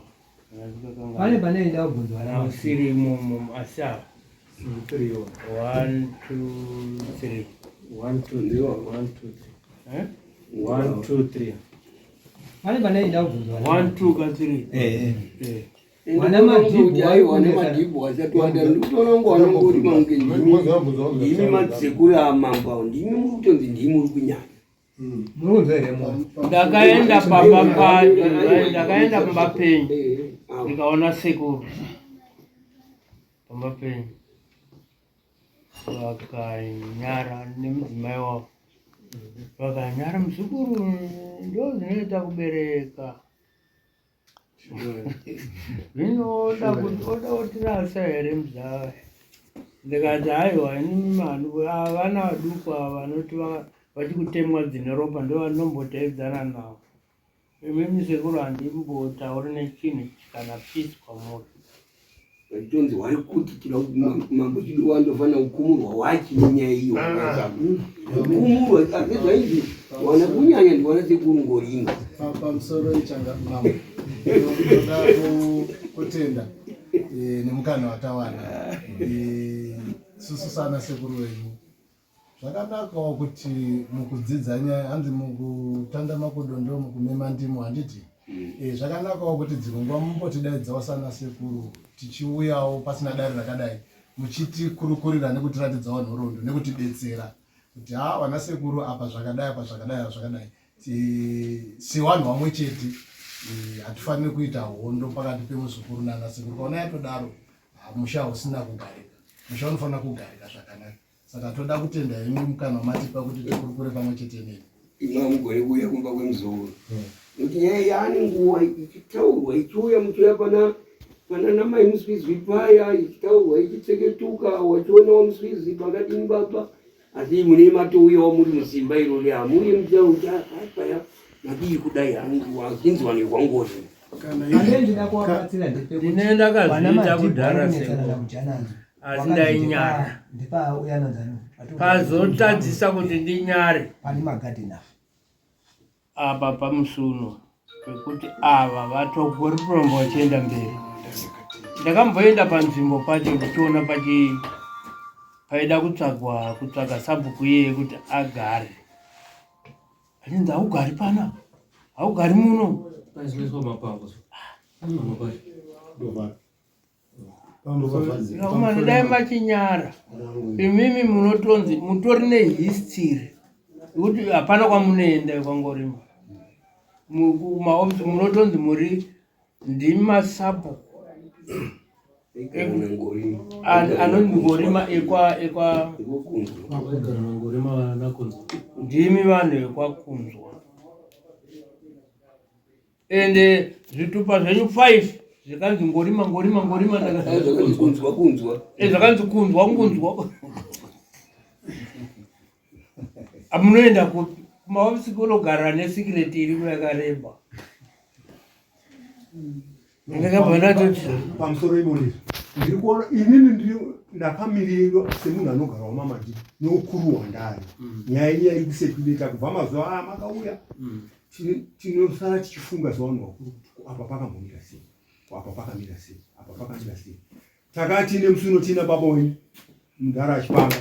Pane pane ndabvunzwa usiri imomo asi ava. One, two, three. One, two, three. One, two, three. Eh? One, two, three. Pane pane ndabvunzwa. One, two, ka three. Eh. Eh. Wana madhibhu aiwa nemadhibhu asati wada ndikutoona kunge wanongorima kunge ndimi madzisekuru amambo awo ndimi muri kutonzi ndimi muri kunyanya Ndakaenda pamba pa ndakaenda pamba penyu ndikaona sekuru pamba penyu vakanyara nemudzimai wavo vakanyara muzukuru ndo zvinoita kubereka Zvino oda kuti oda kutirasa here muzaya? Ndikati haiwa ini mani vana vaduku ava vanoti vachikutemwa dzine ropa ndovanomboteedzana navo. Imimi sekuru handimbotauri nechinhu kana peace kwamuri. Vachitonzi wari kuti tinoda kuti mambo Chiduwa andofanira kukumurwa wachi nenyaya iyo kukumurwa asi zvainzi wana kunyanya ndiwana sekuru Ngoringa. Pamusoro ichanga mambo ndoda kutenda eh, nemukana watawana eh, susu sana sekuru wenyu Zvakanakawo kuti mukudzidza nyaya hanzi mukutanda makodo ndo mukumema ndimo handiti? Mm. E, zvakanakawo kuti dzimwe nguva mumbotidaidzawo sana sekuru tichiuyawo pasina dare rakadai muchitikurukurira nekutiratidzawo nhoroondo nekutibetsera. kuti ha vana sekuru apa zvakadai apa zvakadai apa zvakadai sevanhu vamwe chete eh, hatifaniri kuita hondo pakati pemuzukuru nana sekuru kaona yatodaro musha usina kugarika musha unofanira kugarika zvakanaka saka toda kutenda henyu mukana wamatipa kuti tikurukure pamwe chete nemi imi hamugone kuuya kumba kwemuzukuru nekuti nyaya yaane nguva ichitaurwa ichiuya muchiuya pana pana namai muswizwi paya ichitaurwa ichitseketuka wachiona wamuswizwi pakadini baba asi mune matouyawo muri musimba irori hamuuye muchitaura kuti paya madii kudai hanzinzwa nekwangozi Ndine ndakazviita kudhara sekuru asi ndainyara pazotadzisa kuti ndinyare apa pamusuno pekuti ava vatogori kuramba vachienda mberi ndakamboenda panzvimbo pacho ndichiona pachi paida kutsvagwa kutsvaga sabhuku iyeye kuti agare Achinzi haugari pana, haugari muno. Vakomana dai machinyara imimi munotonzi mutori nehistory yekuti hapana kwamunoenda kwangorima kumaofisi munotonzi muri ndimi masabhuku anonzi ngorima ekwa ekwa ndimi vanhu vekwakunzwa ende zvitupa zvenyu 5 zvikanzi ngorima ngorima ngorima kunzwa kunzwa eh, zvakanzi kunzwa kunzwa munoenda kupi kumaofisi kunogara nesikireti irimo yakareba Pamusoro ibonizvo ndiri kuona inini ndiri ndakamirirwa semunhu anogara wamamadi neukuru hwandari mm. nyaya iya iri kusekuleta kubva mazuva aya makauya mm. tinosara tichifunga sevanhu vakuru kuti apa pakambomira sei apa pakamira sei apa pakamira sei Takati nemusi uno tiina baba wenyu mudhara achipanga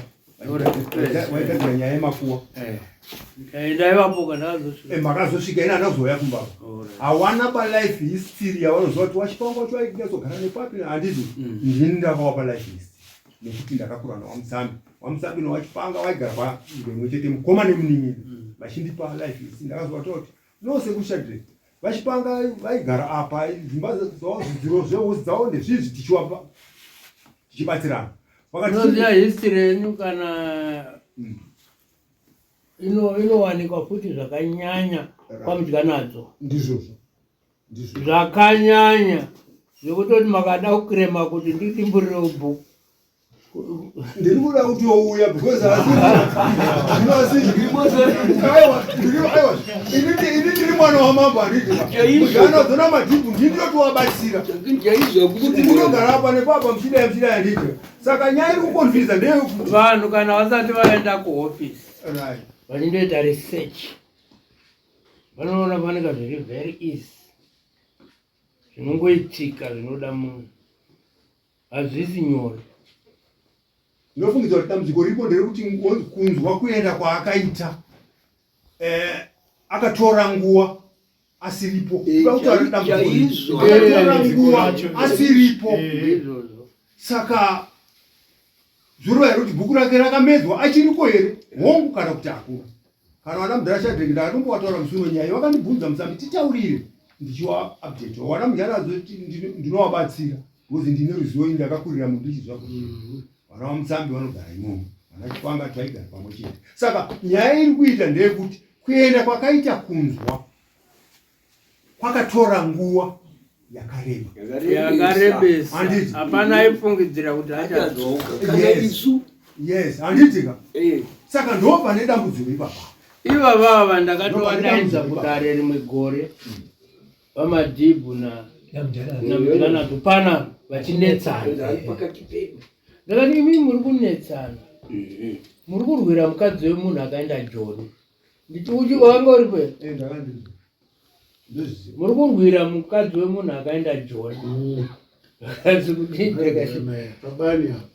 waigadzira nyaya yemakuwa eh. ndaivapo kana azosvika eh, makazosvika ina anazouya kumba hawana palife history yavanoziva kuti wachipanga wacho ainyatso nepapi handiti mm. ndini ndakawapa life history nekuti ndakakura nawamutsambi wamutsambi nowachipanga waigara panzvimbo imwe chete mukoma nemunin'ina mm. vachindipa life history ndakazovataura kuti no sekushadre vachipanga vaigara apa dzimba dzavo zvidziro zvehosi dzavo ndezvizvi tichiwapa tichibatsirana vanoziva history yenyu kana hmm. inowanikwa futi zvakanyanya kwamudya nadzo ndizvozvo zvakanyanya zvekutoti makada kukrema kuti ndidimburire ubhuku ndiri kuda kuti ouya because aiwa ini ndiri mwana wamambo handiti anodzona madhibhu ndini ndotowabatsira kuti munogara apa nepapa muchidai muchidai handiti saka nyaya iri kukonfisa ndeyekuti vanhu kana vasati vaenda kuhofisi vachindoita research vanoona fanika zviri very easy zvinongoitika zvinoda munhu Hazvisi nyore. Ndinofungidzira kuti dambudziko riripo nderekuti kunzwa kuenda kwaakaita eh, akatora nguva asiripo. Eh, Akatora nguva asiripo. Eh, Saka zvoreva here kuti bhuku rake rakamedzwa achiriko here? Hongu kana kuti hakuna. Kana vana mudhara Shadrack ndakatombovataura musi uno nyaya vakandibvunza musambi titaurire ndichiwa update wana mudhara ndinowabatsira because ndine ruzivo ini ndakakurira munhu ndichizva mhm. vana vamusambi vanogara imomo vana chikwanga taigara pamwe chete saka nyaya iri kuita ndeyekuti kuenda kwakaita kunzwa kwakatora nguva yakareba yakarebesa hapana aifungidzira kuti achadzoka yes yes handitika eh. saka ndo pane dambudziko ipapa ivava ava ndakatovadaidza kudare rimwe gore vamadhibhu namudyanatu pana vachinetsana ndakati imi muri kunetsana mm-hmm. muri kurwira mukadzi wemunhu akaenda joni nditi uchi wanga uri kwe eh, muri kurwira mukadzi wemunhu akaenda joni mm.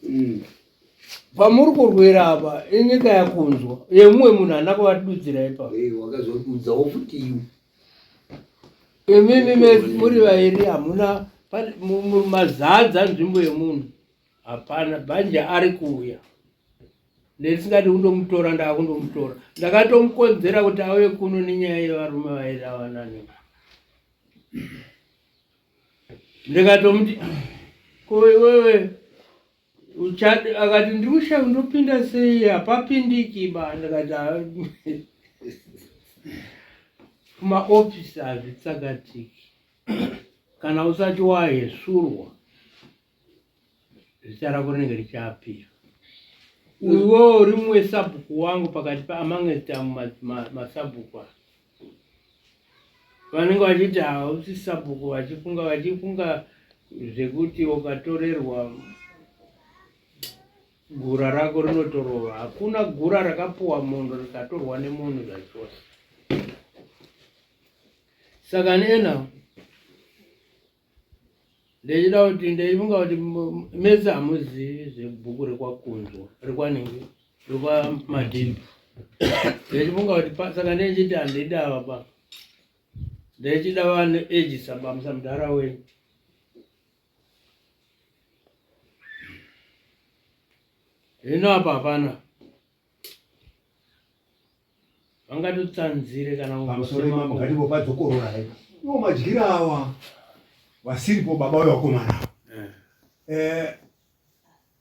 mm. pamuri kurwira apa inyika yakunzwa yemumwe munhu haana kuvadudzira ipapo eh, wakazodudzawo futi iwe imimi muri vairi hamuna mazadza nzvimbo yemunhu hapana bhanja ari kuuya Ndisingadi kundomutora ndakundomutora. Ndakatomukonzera kuti auye kuno nenyaya yevarume vairava nani. Ndikatomuti ko iwewe uchati akati ndiri kushaya ndopinda sei hapapindiki ba ndikati kumaofisi hazvitsakatiki kana usati wahesurwa zita rako rinenge richiapira iwewo uri mumwe sabhuku wangu pakati paamongst masabhuku aya vanenge vachiti hausi sabhuku vachifunga vachifunga zvekuti ukatorerwa gura rako rinotorova hakuna gura rakapuwa munhu rikatorwa nemunhu zvachose saka nena ndechida kuti ndeifunga kuti mese hamuzivi zvebhuku rekwakunzwa rekwanenge rekwamadhimbi ndechifunga kuti saka ndechiti handidi ava ba ndechida vane ejisa bamusa mudhara wenyu hino apa hapana vangatotsanzire kana pamusoro imambo ngativo padzokorora hai ivo madyira awa vasiripo baba uyo vakomana ava eh. eh,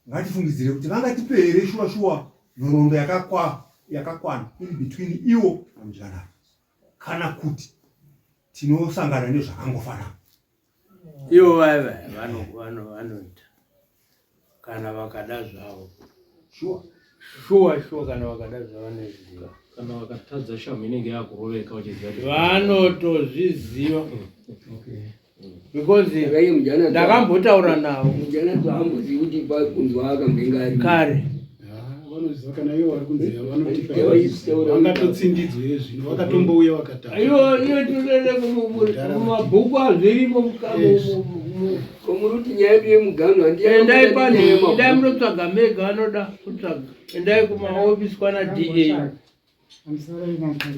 ngatifungidzire kuti vangatipe here shuwa shuwa nhoroondo yakakwana in between iwo namudyana kana kuti tinosangana nezvakangofanana Ivo vaya vaya vanoita kana vakada zvavo shuwa shuwa shuwa kana vakada zvavo vanoziva kana vakatadza shamu inenge yakuroveka uchiziva vanotozviziva because ndakambotaura navo kare vanoziva kana ivo vari kunzi vanotipa vangatotsindidzwe zvino vakatombouya vakataura iyo iyo tinodere mumabhuku azvirimo muri kuti nyaya yedu yemuganhu handiendai pane endai munotsvaga mega vanoda kutsvaga endai kumaofisi kwana da pamusoro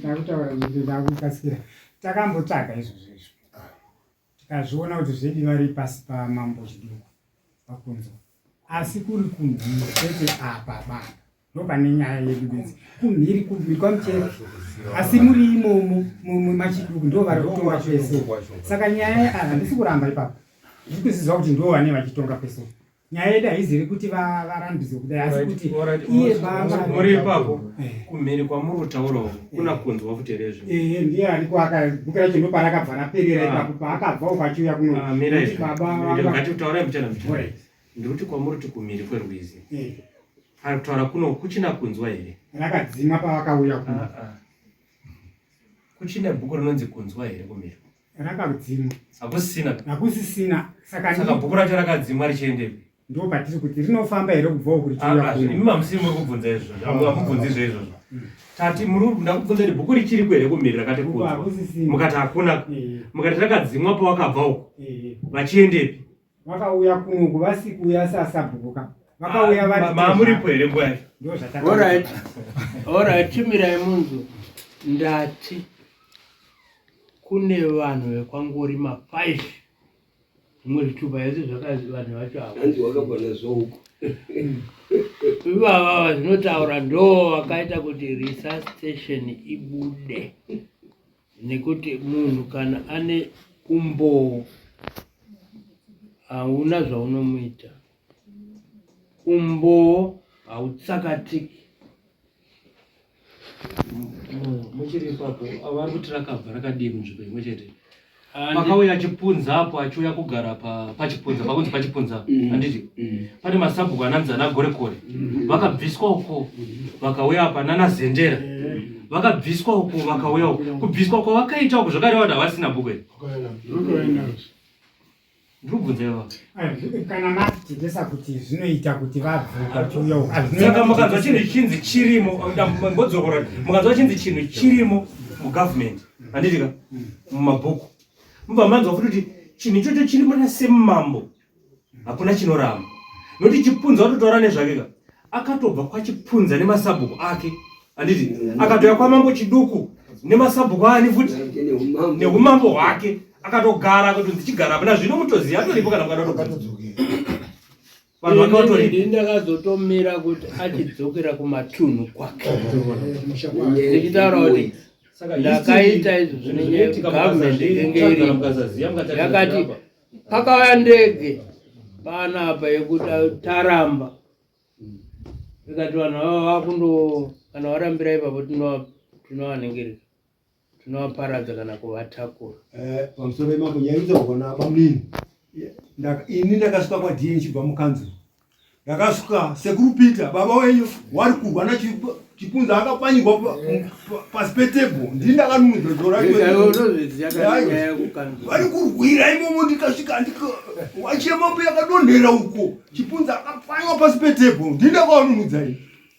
takutaura ndakukasira takambotsvaga izvozvo izvo tikazviona kuti zvedi vari pasi pamambo chiduku vakunzwa asi kuri kumhiri kwete apa baba ndopane nyaya yedu bedzi kumhiri kumhiri kwamuchero asi muri imomo machiduku ndo vari kutonga kwese saka nyaya handisi kuramba ipapo ndiri kuziziva kuti ndo vane vachitonga kwese nyaya yedu haiziri kuti varambidzwe kudai asi kuti iye baba muri ipapo eh. kumhiri kwamuri kutaura uku kuna eh. kunzwa futi here izvo ehe ndiye ariko akabhuku racho ndoparakabva raperera ah. ipapo paakabva uko achiuya kuno ah, mira izvo baba ngatitaurai mbichana mbichana ndikuti kwamuri kuti kumhiri kwerwizi eh. ari kutaura kuno kuchina kunzwa here rakadzima pavakauya kuno ah, kuchine bhuku rinonzi kunzwa here kumhiri rakadzimwa hakusisina hakusisina saka saka bhuku racho rakadzimwa richiendepi ndo patiri kuti rinofamba here kubva uku richiuya ah, ah, imi mamusiri muri kubvunza izvozvo hamubvunzi izvo izvozvo mm. tati muri ndakubvunza kuti bhuku richiriko here kumhiri rakati kunzwa mukati hakuna eh. mukati rakadzimwa pawakabva uku eh. vachiendepi vakauya kunoku vasikuuya sasabhukuka vakauya ah, vari mamuripo here nguva yacho ndozvatakaorit orit chimirai munzu ndati kune vanhu vekwangorima 5 zvimwe zvitupa yese zvakazi vanhu vacho avo hanzi wakabva nazvo uko ivava vazvinotaura ndo vakaita kuti resuscitation ibude nekuti munhu kana ane umboo hauna zvaunomuita umboo hautsakatiki muchiri ipapo vari kuti rakabva rakadii kunzvimbo imwe chete pakauya achipunza apo achiuya kugara pachipunza pakunzi pachipunza mm. handiti mm. pane masabhuku ananzi ana gorekore mm. vakabviswa uko vakauya apa nana zendera vakabviswa uko vakauya uko kubviswa kwavakaita uko zvakareva kuti havasina bhuku iri ndikubvunza iva kana matitendesa kuti zvinoita kuti vabve vachiuya uko saka mukanzwa chinhu chinzi chirimo mbodzokora mukanzwa chinzi chinhu chirimo mugovernment handiti ka mumabhuku mubva manzwa futi kuti chinhu ichocho chiri muna semambo hakuna chinoramba nokuti chipunza watotaura nezvake ka akatobva kwachipunza nemasabhuku ake handiti akatouya kwamambo chiduku nemasabhuku aani futi neumambo hwake akatogara akatonzi chigara apana zvino mutoziva atoripo kana mukada kutobvunza. Vanhu vake vatori Ini ndakazotomira kuti achidzokera kumatunhu kwake ndichitaura kuti ndakaita izvo zvinenyaya yekuti government inenge iripo yakati pakauya ndege panapa yekuti taramba ikati vanhu ava vakundo kana varambira ipapo tinovaningirira tinovaparadza kana kuvatakura. Eh, pamusoro pemambo nyaya inotaurwa nabamunini ini ndakasvika kwadna ndichibva mukanzuru ndakasvika sekuru peter baba wenyu wari kurwa nachipunza akapanyirwa pasi petebho ndini ndakanunudza zoravari kurwira imomo ndikasvika wachemambo yakadonhera uko chipunza akapanywa pasi petebho ndini ndakawanunudza ini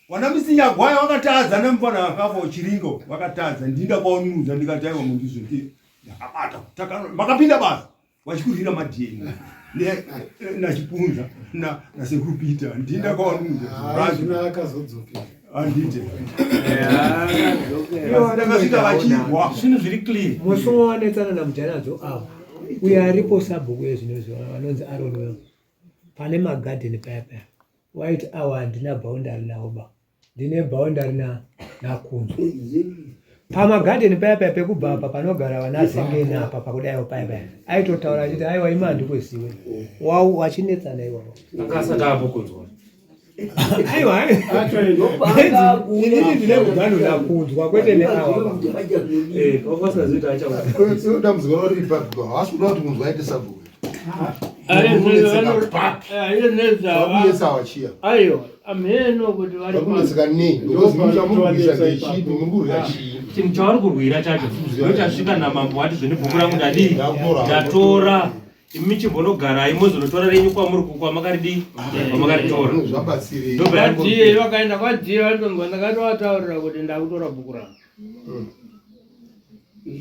Wana Misinyagwaya wakatadza nemufana akafa uchiringo wakatadza ndinda kwaununudza ndikati aiwa mundizvo ndi ndakabata taka makapinda basa wachikurira madheni ne nachipunza na na sekuru Peter ndinda kwaununudza Hazvina akazodzokera. Handite. Ndakasvika vachirwa. Zvinhu zviri clear. Musi wawanetsana namujanadzo avo uyo aripo sabhuku yezvinozvi vanonzi Aaron Well pane magadheni paya paya Waiti awa handina boundary nawo ba ndine boundary na nakunzwa pamagadheni paya paya pekubva apa panogara vana zengeni apa pakudaiwo paya paya aitotaura achiti aiwa imi handikuziwe wau wachinetsana iwawo anga asati apo kunzwa aiwa inini ndine muganhu nakunzwa kwete neawa dambudziko riri papi haasi kuda kuti kunzwa aite sabhuku Aiwa, amheno kuti vari kunetseka nei because muchamurwisa ndechipi muri kurwira chii chinhu chavari kurwira chacho ndochasvika namambo wati zvene bhuku rangu ndadii ndatora imi chimbonogarai mozonotora renyu kwamuri kwamakaridii kwamakaritora zvabatsirei Kwadiye vakaenda kwadiye vantonzwa ndakatovataurira kuti ndakutora bhuku rangu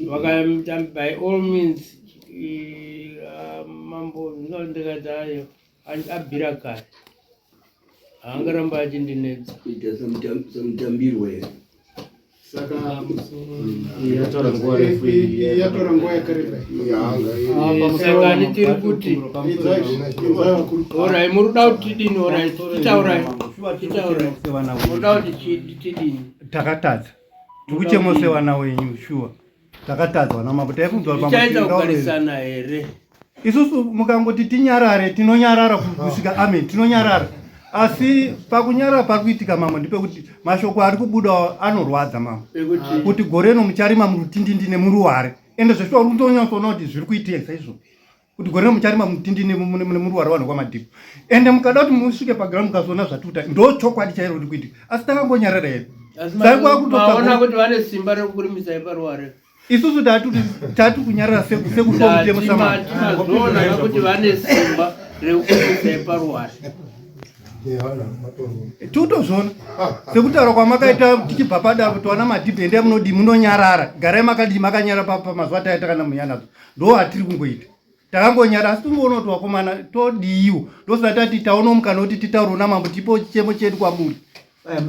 vakaita by all means ah, mambo ndikati ayo abvira kare haangaramba achindinetsa kuita samutambirwa here saka yatora nguva refu iyi yatora nguva yakareba saka ni tiri kuti orai muri kuda kuti tidini orai titaurai titaurai muri kuda kuti tidini takatadza tikuchemo sevana wenyu shuwa takatadza vana mambo taifunzwa tichaita kugarisana here isusu mukangoti tinyarare tinonyarara kusvika amen tinonyarara asi pakunyarara pari kuitika mambo ndepekuti mashoko ari kubuda anorwadza mambo kuti gore rino mucharima murutindindi nemuruware ende zveshuwa uri kutonyatsoona kuti zviri kuitika saizvo kuti gore mucharima mutindi nemuruwara vanhu kwamadhipo ende mukada kuti musvike paground mukazoona zvatuta ndo chokwadi chairo kuti kuitika asi takangonyarara here saikuakutoona kuti vane simba rekukurimisa iparuware isusu tati kunyarara sekushomutemo samazoona kuti vane simba rekukurimisa iparuware totozviona sekutaura kwamakaita tichibva padaro kuti wana madhibhi endai munodii munonyarara garai makadii makanyara pamazuva taita kana munyanadzo ndo hatiri kungoita takangonyara asi tingoona kuti wakomana todiiwo ndosati tati taona mukana kuti titaure namambo tipo chichemo chedu kwamuri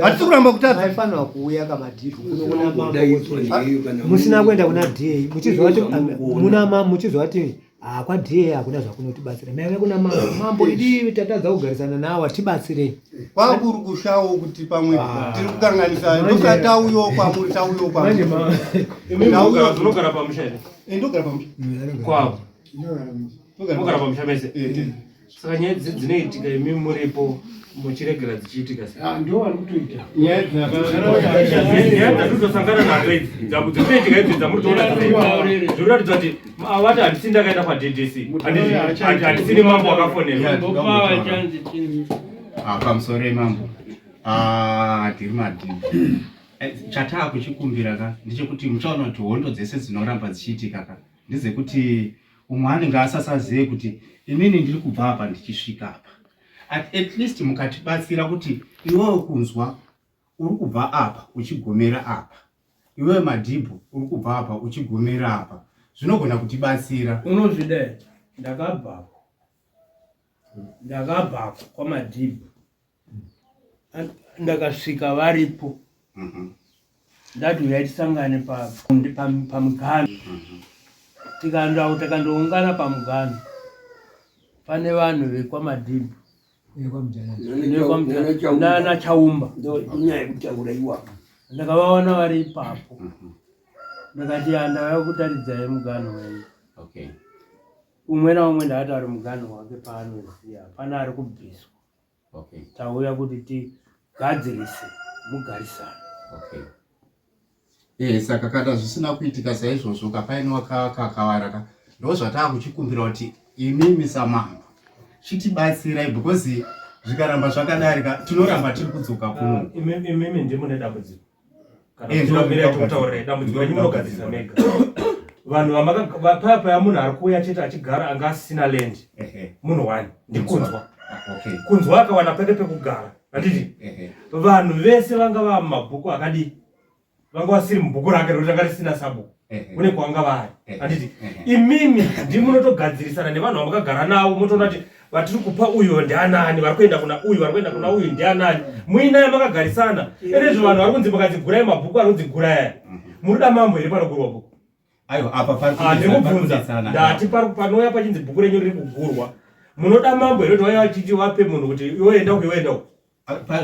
hatisi kuramba kutadza maifanirwa kuuya kamadhibhi kunoona mambo musina kuenda kuna da muchizwa kuti muna muchizwa kuti Ah, kwa DA hakuna zvakunotibatsira. Maive kuna mambo. Mambo idi tatadza kugarisana nawo tibatsirei. Kwakuri kushawo kuti pamwe ah. tiri kukanganisa. Ndoka tauyo kwamuri tauyo kwamuri. Manje ma. Unogara pamusha here? Eh, ndogara pamusha. Kwavo. Unogara pamusha mese. Eh, eh. Saka nyaya idzi dzinoitika imi muripo muchiregera dzichiitika sei? Ah, ndo vari kutoita. Nyaya dzatotosangana nadzo idzi dzinoitika idzi dzamuri kutoona zvinoratidza kuti vati handisi ndakaenda kwaDDC handisini mambo wakafonerwa. Ah, pamusoro yemambo ah, tiri madii eh, chataa kuchikumbira ka ndechekuti muchaona kuti hondo dzese dzinoramba dzichiitika ka ndezekuti umwe anenge asasazive kuti inini ndiri kubva apa ndichisvika apa at, at least mukatibatsira kuti iwewe kunzwa uri kubva apa uchigomera apa iwewe madhibhu uri kubva apa uchigomera apa zvinogona kutibatsira unozvida ndakabvako ndakabvako kwamadhibhu ndakasvika varipo mhm. ndati uyai tisangane pamuganhu mhm. tikandoungana pamuganhu pane vanhu vekwamadhibhu Nana Chaumba. Inyaya yekutaura iwapo. Ndakavaona vari ipapo. Ndakati ndauya kutaridzai muganho wenyu. Okay. Umwe naumwe ndakati ari muganho wake paanoziva. Hapana ari kubviswa. Okay. Tauya kuti tigadzirise mugarisano. Okay. Eh, saka kana zvisina kuitika saizvozvo ka paine wakakakavara ka ndozvataakuchikumbira kuti imimi samambo chitibatsirai because zvikaramba zvakadarika tinoramba tiri kudzoka kuno. Ah, imimi ndimune dambudziko. Kana Eh, ndinomirira tikutaurira dambudziko renyu munogadzirisa mega. Vanhu vamaka paya munhu ari kuuya chete achigara anga asina land. Munhu one ndikunzwa. Ah, okay. Kunzwa akawana pake pekugara. Handiti? Vanhu vese vanga vava mumabhuku akadii? Vanga vasiri mubhuku rake rekuti ranga risina sabhuku. Kune kwavanga vari. Handiti? Imimi ndimi munotogadzirisana nevanhu vamakagara navo motoona kuti vatiri kupa uyo ndianani, vari kuenda kuna uyu, vari kuenda kuna uyu ndianani. Muinaye makagarisana. Ende izvo vanhu vari kunzi mukanzi gurai mabhuku ari kunzi gurai aya. Munoda mambo here panogurwa bhuku? Aiwa, apa pari Ah, ndiri kubvunza. Ndati panouya pachinzi bhuku renyu riri kugurwa. Munoda mambo here kuti vauya vachiti vape munhu kuti iwe enda uku, iwe enda uku?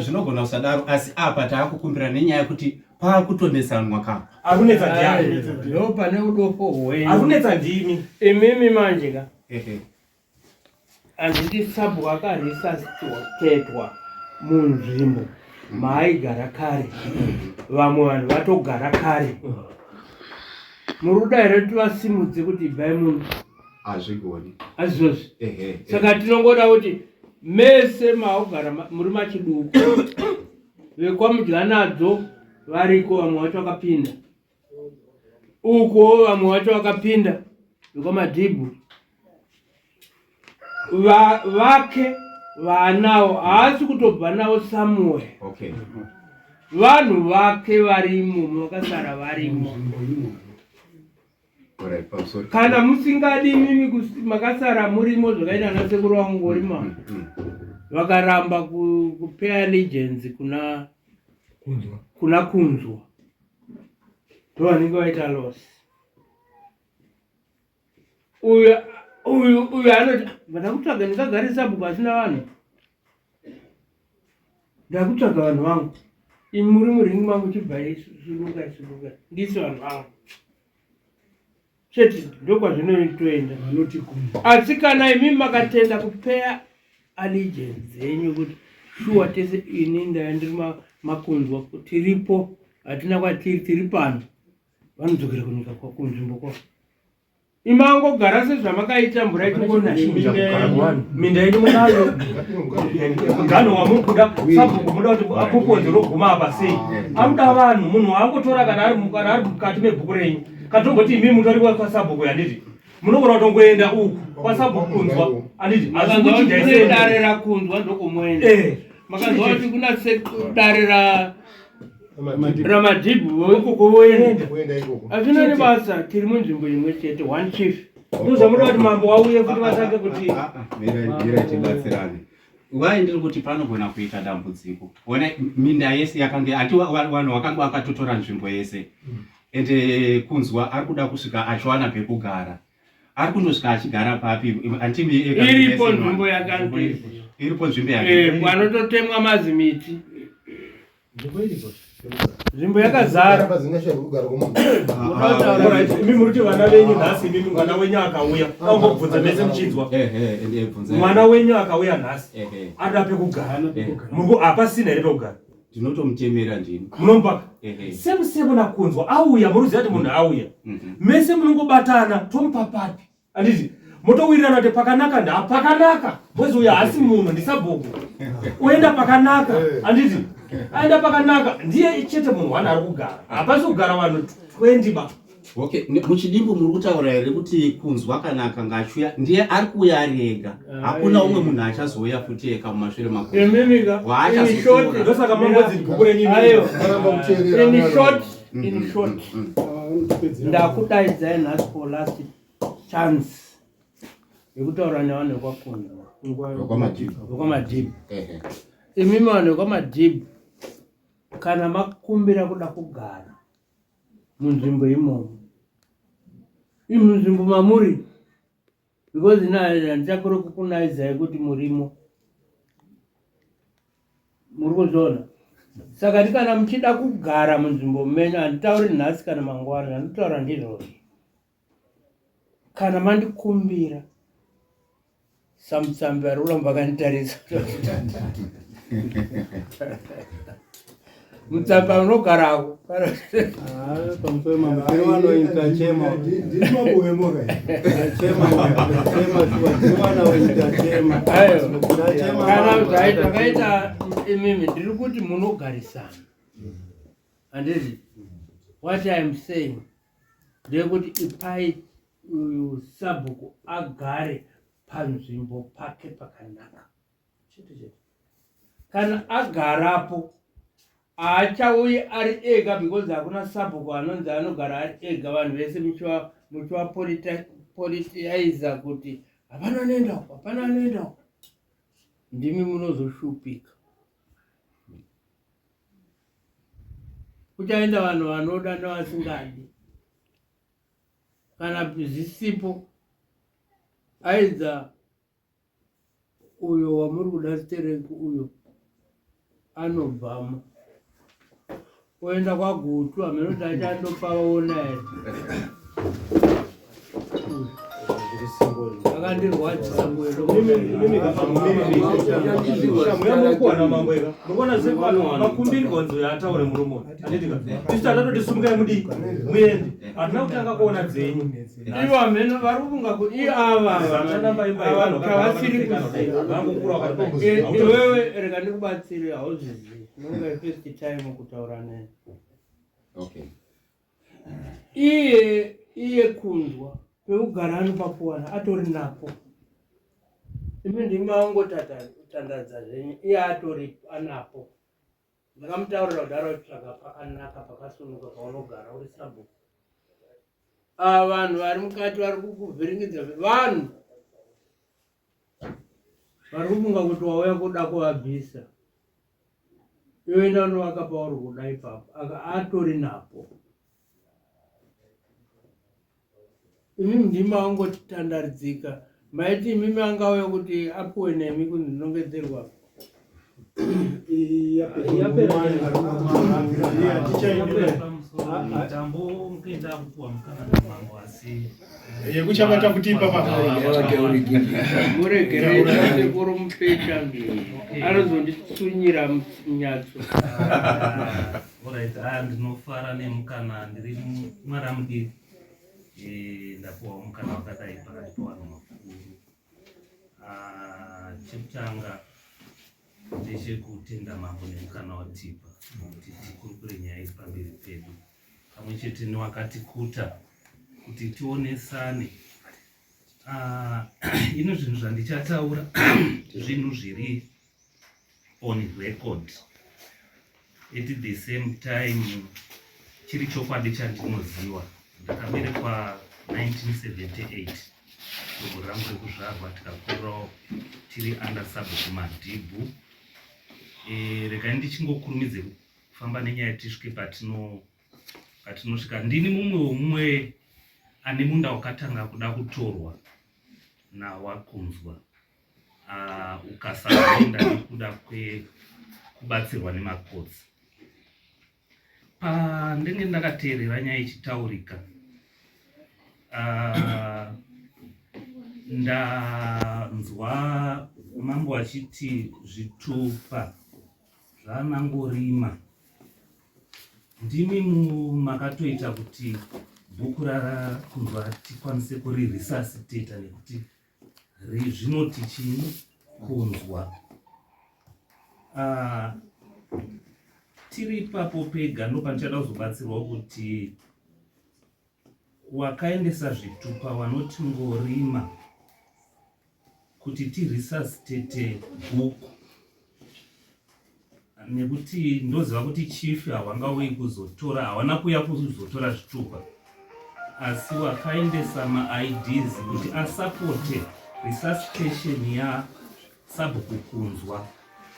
Zvinogona kusadaro asi apa taakukumbira nenyaya yekuti paakutonetsanwa ka. Ari kunetsa ndiani? Ndo pane udofo hwenyu. Ari kunetsa ndimi. Imimi manje ka. Ehe. Handiti sabhuku akaresuscitatwa munzvimbo maaigara kare. Vamwe vanhu vatogara kare. Muri kuda here kuti vasimudze kuti ibvai muno? Hazvigoni. Hazvizvozvi. Ehe. Saka tinongoda kuti mese maogara muri machiduku vekwamudyanadzo variko vamwe vacho vakapinda ukuwo vamwe vacho vakapinda vekwamadhibhu vake vaanawo haasi kutobva navo somewhere. Okay. Vanhu vake varimo vakasara varimo. Alright, pamusoro. Kana musingadi imimi makasara murimo zvakaita ana sekuru vangu ngorima vakaramba kupay allegiance kuna Kunzwa. kuna kunzwa ndo vanenge vaita loss. Uyu uyu uyu anoti ndakutsvaga ndingagare sabhuku asina vanhu, ndakutsvaga vanhu vangu, imi muri muringi mangu, chibvai, sudukai sudukai ndisi vanhu vangu chete, ndokwazvinotoenda. Vanoti kunzwa. Asi kana imi makatenda kupeya allegiance yenyu kuti shuwa tese ini ndaya ndiri makunzwa tiripo hatina kwatiri tiri pano, vanodzokera kunyika kunzvimbo kwavo. Imangogara sezvamakaita mvura ichingonaya. Minda yenyu munayo, muganho wamuri kuda sabhuku muda kuti apopoze roguma apa sei? Amuda vanhu munhu waangotora kana ari kana ari mukati mebhuku renyu, katomboti imi mutori kwasabhuku handiti munogona kutongoenda uku kwasabhuku kunzwa handiti asi kuchinja kune dare rakunzwa ndokomoenda. Makanzwa kuti kuna dare ramadhibhu ikoko voenda. Hazvina nebasa, tiri munzvimbo imwe chete, one chief. Ndozvamuda kuti mambo wauye kuti vatange kuti Mirai tibatsirane. Wai ndiri kuti panogona kuita dambudziko. Ona minda yese yakange ati vanhu vakange vakatotora nzvimbo yese. Ende kunzwa ari kuda kusvika achiwana pekugara. Ari kundosvika achigara papi? Antimi Iripo nzvimbo yakanzi iripo nzvimbo yake. Panototemwa mazimiti. Nzvimbo yakazara. Imi muri kuti vana venyu nhasi, imimi mwana wenyu akauya, ambobvunza mese muchinzwa. Mwana wenyu akauya nhasi anoda pekugara, muri hapasina here pekugara? Ndinotomutemera ndini. Munomupaka semu semu nakunzwa auya, muruziva kuti munhu auya, mese munongobatana tomupa papi handiti motowirirana kuti pakanaka nda pakanaka bozi uyo haasi munhu ndisabhuku oenda pakanaka handiti aenda pakanaka ndiye chete munhu wani ari kugara hapasi kugara vanhu 20 ba. Okay, muchidimbu muri kutaura here kuti kunzwa kana akanga achiuya ndiye ari kuuya ari ega, hakuna umwe munhu achazouya futi ega mumashure makuru Imimika. In short, Ndosaka mangodzi bhuku renyu. Ayo. In short, in short. Ndakudaidzai nhasi for last chance yekutaura nevanhu vekwakunzwa. Vekwamadhibhu. Vekwamadhibhu. Imimi vanhu vekwamadhibhu kana makumbira kuda kugara munzvimbo imomo, munzvimbo mamuri, because ina handichakure kukunaidzai kuti murimo. Muri kuzviona? Saka kana muchida kugara munzvimbo menyu, handitauri nhasi kana mangwana, zvandinotaura ndizvozvo. Kana mandikumbira samutsambi ari kuramba akanditarisa mutsambi unogarako pamusoro mambo tiri vanoita chema kana zvakaita imimi ndiri kuti munogarisana handiti what iam saying ndeyekuti ipai uyu sabhuku agare panzvimbo pake pakanaka chete chete kana agarapo haachauyi ari ega because hakuna sabhuku anonzi anogara ari ega vanhu vese muchivapolitiaiza kuti hapana anoenda uko hapana anoenda uko ndimi munozoshupika kuchaenda vanhu vanoda nevasingadi kana zvisipo aidza uyo wamuri kuda stereki uyo anobvamo oenda kwagutu hameno kuti achandopaona here akandirwadzisa mwedomakumbirwa nzo ataure murume anditika isu tatototi sumukai mudii muende hatina kutanga kuona dzenyu Ivo hameno vari kufunga kuti ivo ava kavasiri kuziva. Iwewe rega ndikubatsire hauzvizivi. Unonga first time kutaura naye. Okay. Iye iye kunzwa pekugara anopapuwana atori napo. Imi ndimi mangotandadza zvenyu iye atori anapo. Ndakamutaurira kudaro tsvaga pakanaka pakasununguka paunogara uri sabhuku. Ava vanhu vari mukati vari kukuvhiringidza vanhu vari kufunga kuti wauya kuda kuvabvisa. Iwe enda unovaka pauri kuda ipapo aka atori napo. Imimi ndimi mangotandaridzika maiti imimi angauya kuti apuwe nemi kunzi ndinongedzerwa yekuchabata kuti ipapa muregerei sekuru mupecha anozonditsunyira nyatso Alright, ah, ndinofara nemukana ndiri mwana mudiki eh, ndapuwa mukana wakadai pakati pevanhu vakuru. Ah, chekutanga ndechekutenda mambo nemukana watipa kuti tikurukure nyaya iri pamberi pedu pamwe chete newakatikuta kuti tionesane. Ah, ino zvinhu zvandichataura zvinhu zviri on record at the same time chiri chokwadi chandinoziwa ndakaberekwa 1978 gore rangu rekuzvarwa tikakurirawo tiri under sabhuku madhibhu e, regai ndichingokurumidze kufamba nenyaya tisvike patino patinosvika ndini mumwe womumwe ane munda wakatanga kuda kutorwa nawakunzwa uh, ukasaenda nekuda kwekubatsirwa nemakotsi pandenge ndakateerera nyaya ichitaurika ndanzwa mambo achiti zvitupa zvanangorima ndimi makatoita kuti bhuku rakunzwa tikwanise kuririsasiteta nekuti Zvinoti chii kunzwa? Ah, tiri ipapo pega ndopandichada kuzobatsirwa kuti wakaendesa zvitupa wanoti ngorima kuti tiresuscitate bhuku nekuti ndoziva kuti chief hawangauyi kuzotora hawana kuuya kuzotora zvitupa asi wakaendesa maids kuti asapote resuscitation yasabhuku kunzwa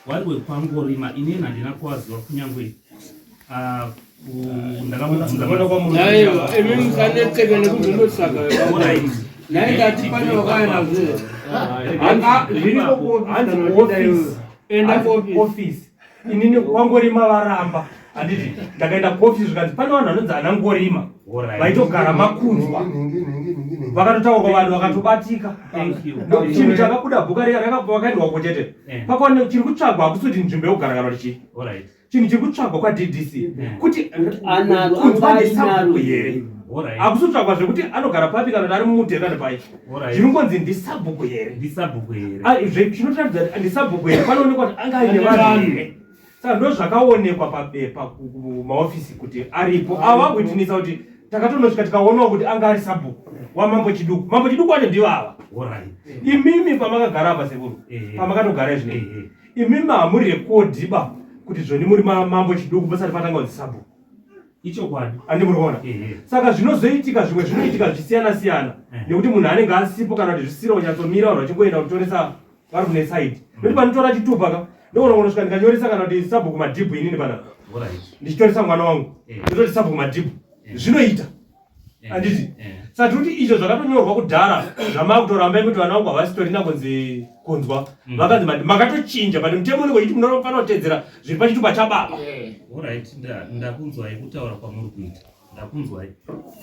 wari wekwangorima inini handina kuwaziva kunyange ah, ndakamubvunza imi musanetseke nekuzondosaka nhai ndati pane wakauya nazvo zviriko kuofisi enda kuofisi Inini kwangorima varamba. Handiti ndakaenda kuofisi zvikanzi pane vanhu vanonzi ana Ngorima vaitogara makunzwa. Vakatotaurwa vanhu vakatobatika. Chinhu chakabuda bhuka riya rakabva vakaendwa uko chete. Eh. Pakaone chiri kutsvagwa hakusi kuti nzvimbo yekugara kana kuti chii. Chinhu chiri kutsvagwa kwaDDC eh. kuti kunzwa ndisabhuku here. Hakusi kutsvagwa zvekuti anogara papi kana kuti ari mumudheri kana pai. Zviri kungonzi ndisabhuku here. Ndisabhuku here. Ah, chinotaridza kuti ndisabhuku here panoonekwa kuti anga aine vanhu here. Saka ndozvakaonekwa pabepa kumaofisi kuti aripo. Ava vakuitinisa kuti takatonosvika tikaonawo kuti anga ari sabhuku wamambo Chiduku. Mambo Chiduku wacho ndivo ava. Imimi pamakagara apa sekuru, pamakatogara izvinei. Imimi hamurekodhi ba kuti zvoni muri mambo Chiduku musati matanga kunzi sabhuku. Ichokwadi. Andi muri kuona? Saka zvinozoitika zvimwe zvinoitika zvichisiyana siyana nekuti munhu anenge asipo kana kuti zvisiro kunyatsomira vanhu vachingoenda kutoresa vari kune side. Nekuti panotora chitupa ka ndogona kunosvika ndikanyoresa kana kuti sabhuku madhibhu inini panapa. Ndichitoresa mwana wangu. Ndototi sabhuku madhibhu. Zvinoita. Handiti? Saka tiri kuti izvo zvakatonyorwa kudhara zvamakutoramba kuti vana vangu havasitorina kunzi kunzwa. Vakanzi madi makatochinja but mutemo unenge uchiti munofanira kutedzera zviri pachitupa chababa. Alright, ndakunzwai kutaura kwamuri kuita. Ndakunzwai.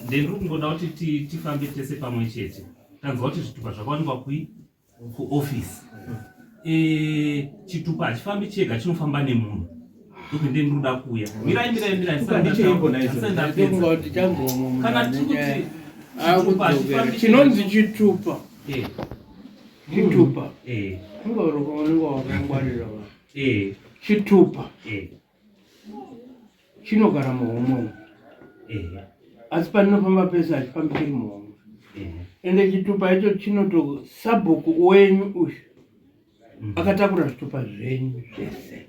Ndiri kungoda kuti tifambe tese pamwe chete. Tanzwa kuti zvitupa zvakawanikwa kui? Kuoffice. Eh, chitupa hachifambi chega chinofamba nemunhu. Ndokuti ndiri kuda kuuya. Mirai mirai mirai ndapedza. Kana tiri kuti chitupa hachifambi chinonzi chitupa. Eh. Chitupa. Eh. Unenge wakangwarira. Eh. Chitupa. Eh. Chinogara muhomwe umu. Asi paninofamba pese hachifambi chiri muhomwe. Ende chitupa icho chinoto sabhuku wenyu uyu akatakura zvitupa zvenyu zvese.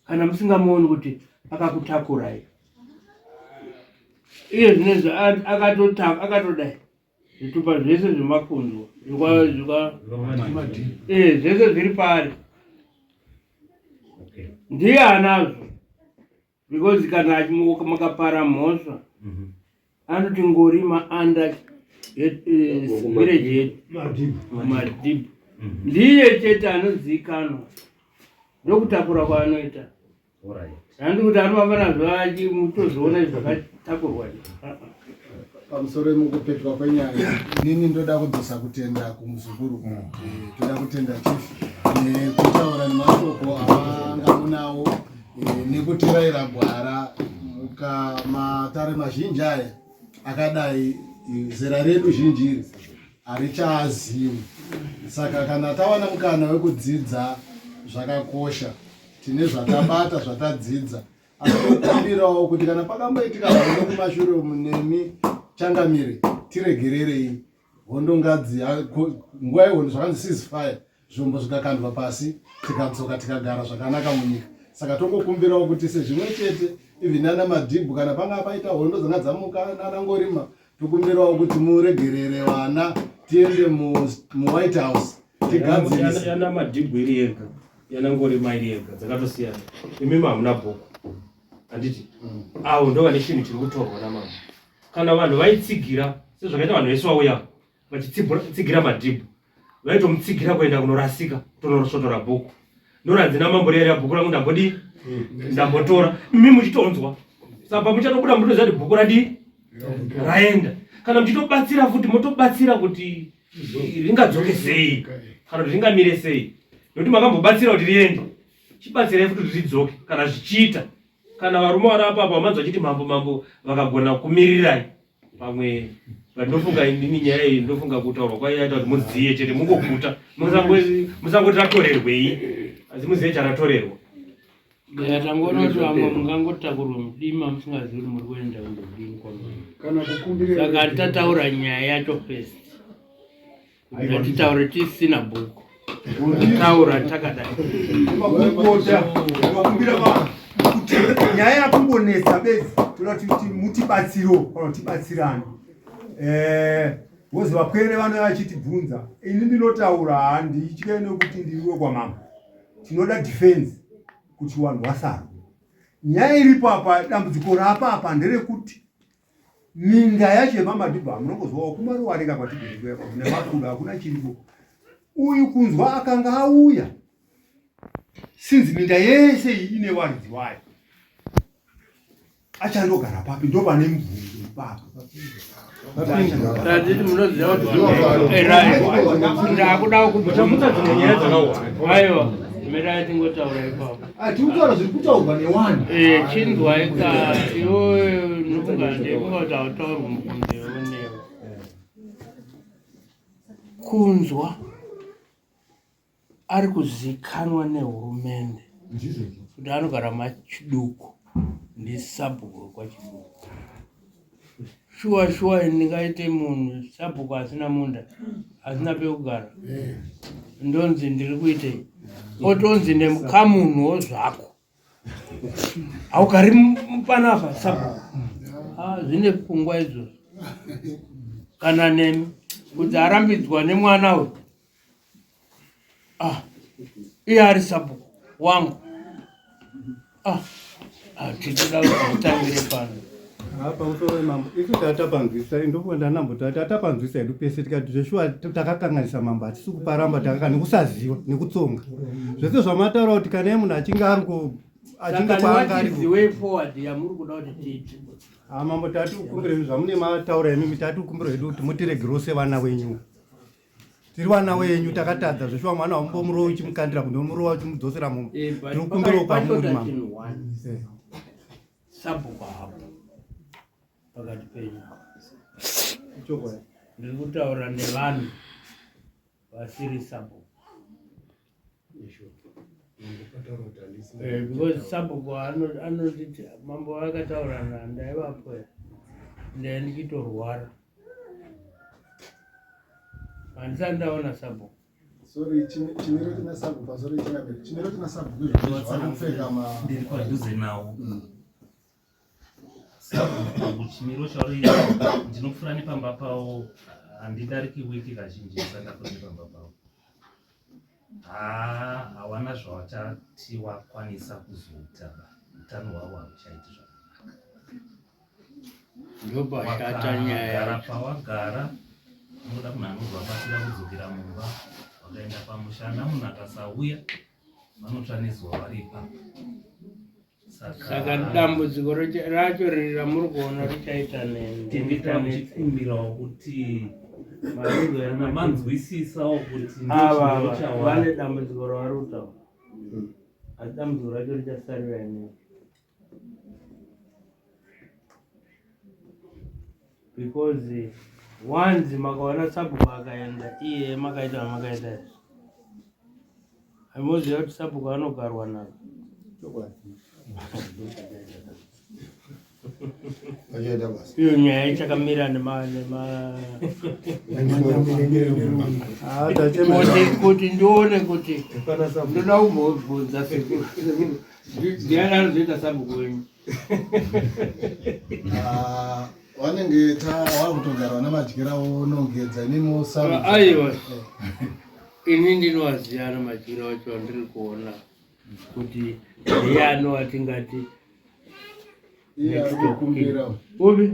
Kana musingamuoni kuti akakutakurai. Iye zvinezvi akatodai zvitupa zvese zvemakunzwa eh, zvese zviri paari ndiye anazvo because kana makapara mhosva mhm. anoti ngorima under eh, village yedu madhibhu mhm. ndiye chete anozivikanwa ndokutakura kwaanoita Handi kuti anofamba nazvo achi mutozoona zvakatakurwa. Pamusoro mukupetwa kwenyaya inini ndoda kudzosa kutenda kumuzukuru mm. Eh, toda kutenda chief nekutaura nemashoko avanga munawo eh, nekutiraira gwara matare mazhinji aya akadai zera redu zhinji iri harichaaziwi saka kana tawana mukana wekudzidza zvakakosha tine zvatabata zvatadzidza asi tokumbirawo kuti kana pakamboitika hondo kumashure umu nemi changamire tiregererei hondo ngadzi nguva yehondo zvakanzi ceasefire zvombo zvikakandwa pasi tikadzoka tikagara zvakanaka munyika saka tongokumbirawo kuti sezvimwe chete even nana madhibhu kana panga paita hondo dzanga dzamuka nana ngorima tokumbirawo kuti muregerere vana tiende muwhite house tigadzirise yana madhibhu iri yega yana ngorima iri yega dzakatosiyana imimi hamuna bhuku handiti mm. avo ndo vane chinhu chiri kutorwa namambo kana vanhu vaitsigira sezvakaita vanhu vese vauya vachitsigira madhibhu vaitomutsigira kuenda kunorasika kutonorosvotora bhuku ndoranzi namambo riya riya bhuku rangu ndambodii hmm. ndambotora imi muchitonzwa saka muchatobuda mutoziva kuti bhuku radii raenda kana muchitobatsira futi motobatsira kuti ringadzoke sei kana kuti ringamire sei nekuti makambobatsira kuti riende chibatsirai futi kuti ridzoke kana zvichiita kana varume vari apapo vamanzwa vachiti mambo mambo vakagona kumirirai pamwe but ndofunga inini nyaya iyi ndofunga kutaurwa kwayo yaita kuti muziye chete mungoguta musangoti ratorerwei asi muziye charatorerwa Gaya tangoona kuti vamwe mungangotakurwa mudima musingazivi kuti muri kuenda kundodini kana kukumbira saka tataura nyaya yacho first Ngatitaure tisina bhuku. Taura takadai. Makurukota, makumbira vanhu kuti nyaya yakungonetsa bedzi toda kuti mutibatsiro kana tibatsirane. Eh, wozi vapwere vanouya vachitibvunza ini ndinotaura handitye nekuti ndiriwe kwamambo. Tinoda defense kuti vanhu vasarwe. Nyaya iripo apa dambudziko rapa apa nderekuti Minda yacho yemamadhibha munongozwawo kumaruwarika kwatigere nemakudo hakuna chiriko. Uyu kunzwa akanga auya. Since minda yese iyi ine waridzi wayo. Achandogara papi ndo pane mubvunzo ipapo. Taditi munoziva kuti ndakuda kubvunza dzimwe nyaya dzakawanda. Aiwa, mirai tingotaura ipapo. Ah, tiri kutaura zviri kutaurwa newanhu. Eh, chinzwai ka iwe nokunga ndekuti hautaurwi mubvunzo iwe newe. Kunzwa ari kuzikanwa nehurumende kuti anogara machiduku ndisabhuku wekwachiduku shuwa shuwa ndingaite munhu sabhuku asina munda asina pekugara ndonzi ndiri kuitei otonzi nemukamunhuwo zvako haugari panapa sabhuku ah, zvine pfungwa izvozvo kana nemi kuti arambidzwa nemwana uyu ah, iye ari sabhuku wangu ah, ah, tinoda kutangire pano ah, pamusoro wemambo isu tatapanzwisa ndokuva ndanamboti tatapanzwisa hedu pese tikati zveshuwa takakanganisa mambo hatisi kuparamba takaka nekusaziva nekutsonga zvese zvamataura kuti kana munhu achinge ari achinge kwaanga ari way forward yamuri kuda kuti tiite ah, mambo tati kukumbira hedu zvamune mataura imimi tati kukumbira hedu kuti mutiregerewo sevana wenyu tiri vana wenyu takatadza zveshuwa mwana wamumbomurova uchimukandira kunde murova uchimudzosera mumba eh, tiri kukumbirawo kwamuri mama eh. sabhuku hapo pakati penyu ndiri kutaura nevanhu vasiri sabhuku eh, because sabhuku anotiti mambo akataura ndaivapo ndaiva ndichitorwara handisati ndaona sabhuku Sorry, chimiro china sabhuku pasoro chingamiri. Chimiro china sabhuku izvo vari kupfeka ma ndiri padhuze nawo. Sabhuku chimiro chavo ndinopfuura nepamba pawo handidariki wiki kazhinji ndisati ndapfuura nepamba pawo. Haa hawana zvawachati wakwanisa kuzoita ba. Utano hwavo hahuchaiti zvakanaka. Ndopashata nyaya Wakagara pawagara unoda munhu anozovabatsira kudzokera mumba wakaenda pamushana munhu akasauya vanotsva nezuva vari ipapo saka dambudziko racho riri ramuri kuona richaita nenditikumbirawo kuti manzwisisawo kuti ava vane dambudziko ravari kutaura asi dambudziko racho richasarira inei because once makaona sabhuku akaenda iye makaita makaita izvi amoziva kuti sabhuku anogarwa nako iyo nyaya ichakamira kuti ndione kuti ndoda kumbobvunza sekuru Ndiani anozoita sabhuku wenyu? Ah, vanenge wakutogara vana madyira wonongedza inini wosara. Ah, aiwa. Ini ndinowaziva ana madyira wacho andiri kuona kuti ndiani watingati Iye ari kukumbira. Upi?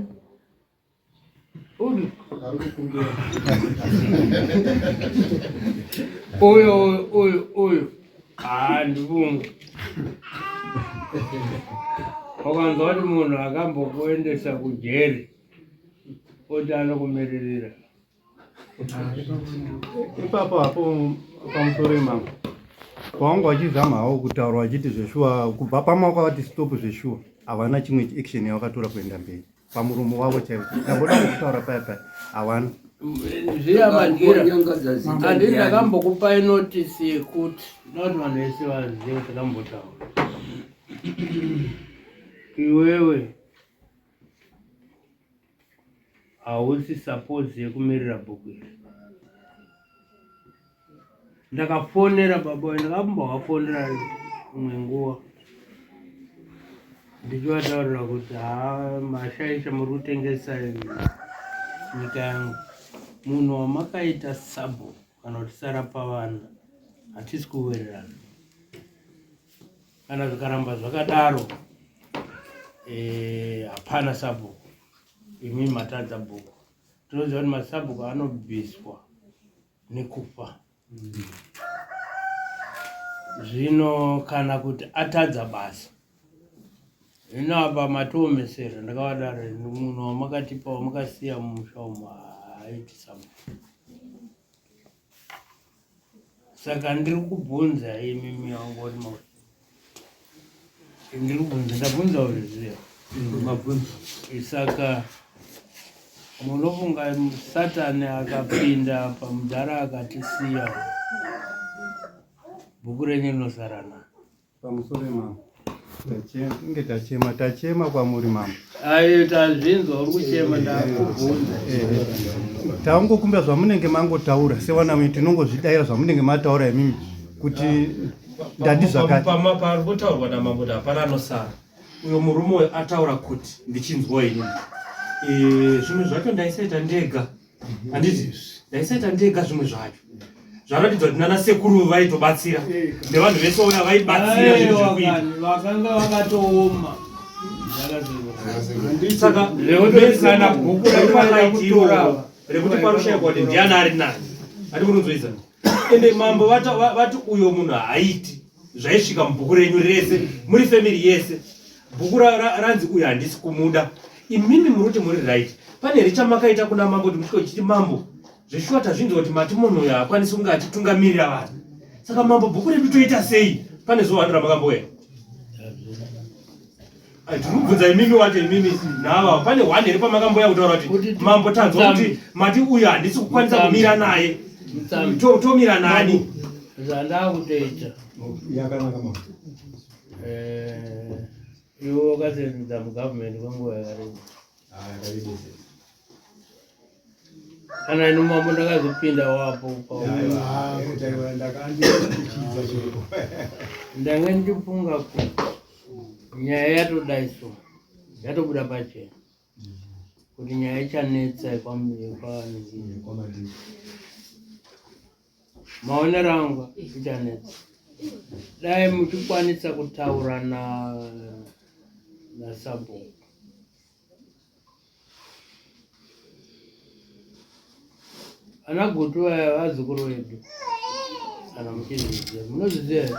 Upi? Ari kukumbira. Uyo uyo uyo. Ah, ndibungu. Ukanzwa kuti munhu akambokuendesa kujeri oti anokumiririra. Ipapo hapo pamusoro imambo. Pawanga wachizama hawo kutaura wachiti zveshuwa kubva pamawaka vati stop zveshuwa havana chimwe action yawakatora kuenda mberi. pamuromo wavo chaivo ndamboda kutaura paya paya hawana zviya madyira handi ndakambokupai notisi yekuti not vanhu vese vazive kuti takambotaura iwewe hausi suppose yekumirira bhuku iri Ndakafonera baba vaye ndakambovafonera imwe nguva ndichivataurira kuti haa mashaisha muri kutengesa nyika yangu munhu wamakaita sabhuku kana kuti sarapavana hatisi kuwirirana kana zvikaramba zvakadaro eh, hapana eh, sabhuku imi matadza bhuku tinoziva kuti masabhuku anobviswa nekufa. Zvino kana kuti atadza basa. Zvino apa matiomesera ndakavadaro munhu wamakatipa wamakasiya mumusha umu haaiti sambo. Saka ndiri kubvunza imi miyangori ma ndiri kubvunza ndabvunza zviziva mabvunza saka munofunga satani akapinda pamudhara akatisiya bhuku renyu rinosarana Pamusoro mambo. Tachema, inge tachema, tachema kwamuri mambo. Ayo tazvinzwa uri kuchema ndakubvunza. Tangokumbira zvamunenge mangotaura sewana wenyu tinongozvidaira zvamunenge mataura imimi kuti ndati zvakati. Pari kutaurwa namambo kuti hapana anosara. Uyo murume uyo ataura kuti ndichinzwa ini. Eh, zvimwe zvacho ndaisaita ndega. Handiti ndaisaita ndega zvimwe zvacho. Zvaratidza kuti nana sekuru vaitobatsira nevanhu vese uya vaibatsira zvinhu zviri kuita. Vakanga vakatooma. Saka kana bhuku rakutora rekuti parushaikwa kuti ndiani ari nani. Ati kunonzoisa. Ende mambo vati uyo munhu haaiti zvaisvika mubhuku renyu rese muri family yese. Bhuku ranzi uyo handisi kumuda. Imimi muri kuti muri right. Pane here chamakaita kuna mambo kuti musvike uchiti mambo zveshuwa tazvinzwa kuti mati munhu uyo haakwanisi kunge achitungamirira vanhu. Saka mambo bhuku redu toita sei? Pane zuva wani ramakambouya? Tinobvunza imimi wacho imimi nava pane one here pamakambouya kutaura kuti mambo tanzwa kuti mati uyo handisi kukwanisa kumira naye. Tomira nani? Zvandakutoita. Yakanaka mambo. Eh, iwe wakasevenza mugovernment kwenguva yakareba. Kana ini mambo ndakazopinda wapo ndanga ndichifunga kuti nyaya yatodai so yatobuda pachena kuti nyaya ichanetsa yekwamaningini maonero angu ichanetsa dai muchikwanisa kutaura na nasabhuku ana gutu vaya vazukuru vedu kana muchizviziva munozviziva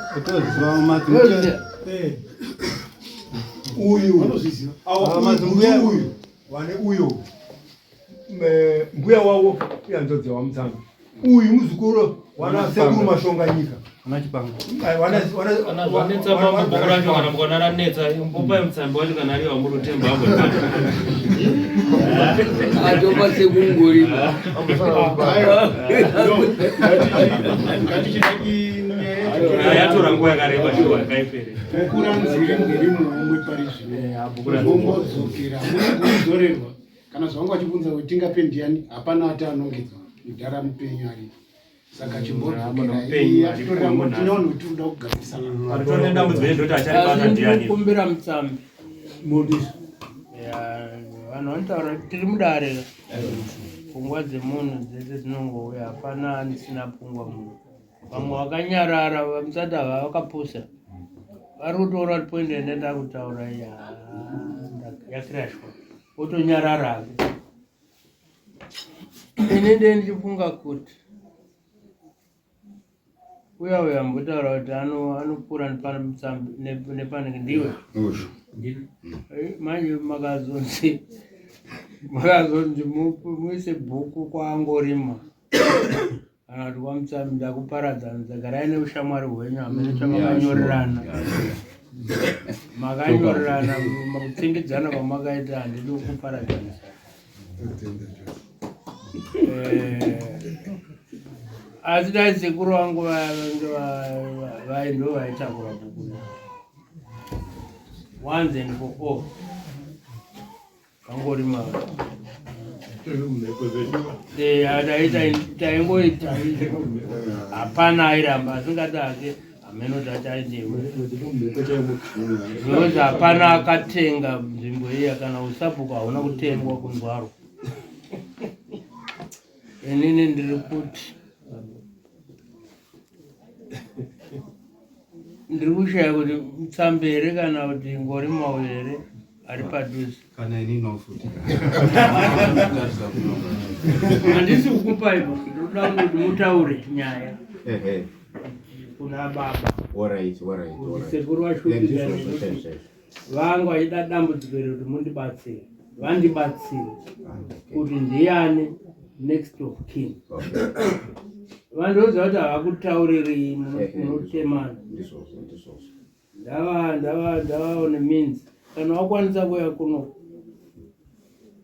here? Eh. Uyu Madzimbuya. uyu wane uyo mbuya wavo ihanzvadzi yawamutsanga uyu muzukuru wana sekuru mashonga nyika Ana chipanga. Kana zvanetsa mambo bhuku racho kana mukaona ranetsa mbopai mutsambi wacho kana ari wamuri kutemba apo. Atopa sekungorima. Yatora nguva yakareba shuwa yakaipere. Bhuku ranzi ringe rimuhomwe pari zvino. Vombodzokera munodzorerwa kana zvavanga vachibvunza kuti tingape ndiani hapana ati anongedzwa mudhara mupenyu aripo. Saka chimbodzokera tinoona kuti tinoda kugarisana. Aritori nedambudziko yendoti acharibata ndiani. Kumbira mutsambi. Ya, vanhu vanotaura kuti tiri mudare. Pfungwa dzemunhu dzese dzinongouya hapana anisina pfungwa munhu. Vamwe vakanyarara musati ava vakapusa. Vari kutoona kuti point yandenda kutaura iya yakirashwa. Votonyarara hake. Ini ndiye ndichifunga kuti uya uya ambotaura kuti anopfuura nepanenge ndiwe manje makazonzi makazonzi muise bhuku kwaangorima kana kuti kwaMutsambi ndakuparadzanisa garai neushamwari hwenyu hamene chamakanyorerana makanyorerana kutsindidzana kwamakaita handidi kuparadzanisa eh, asi dai sekuru vangu vange vaindo vaitakura bhuku once and for all Vangorima. Taingoita hapana airamba asingati hake hameno tachaendewe because hapana akatenga nzvimbo iya kana usabhuku hauna kutengwa kunzwaro inini ndiri kuti ndiri kushaya kuti mutsambe here kana kuti ngorimawo here ari padhuze kana ini nofuti handisi kukupa ipo ndinoda kuti mutaure nyaya kuna baba. Alright, alright, Kuti alright. sekuru Eh, vashupika ndizvozvo nekuti chaizvo chaizvo. vanga vachida dambudziko iri kuti mundibatsire vandibatsire kuti ndiyani next of kin. Vandoziva kuti havakutauririi munotemana. Ndizvozvo, ndizvozvo. Ndava ndava ndavawo nemeans kana wakwanisa kuuya kuno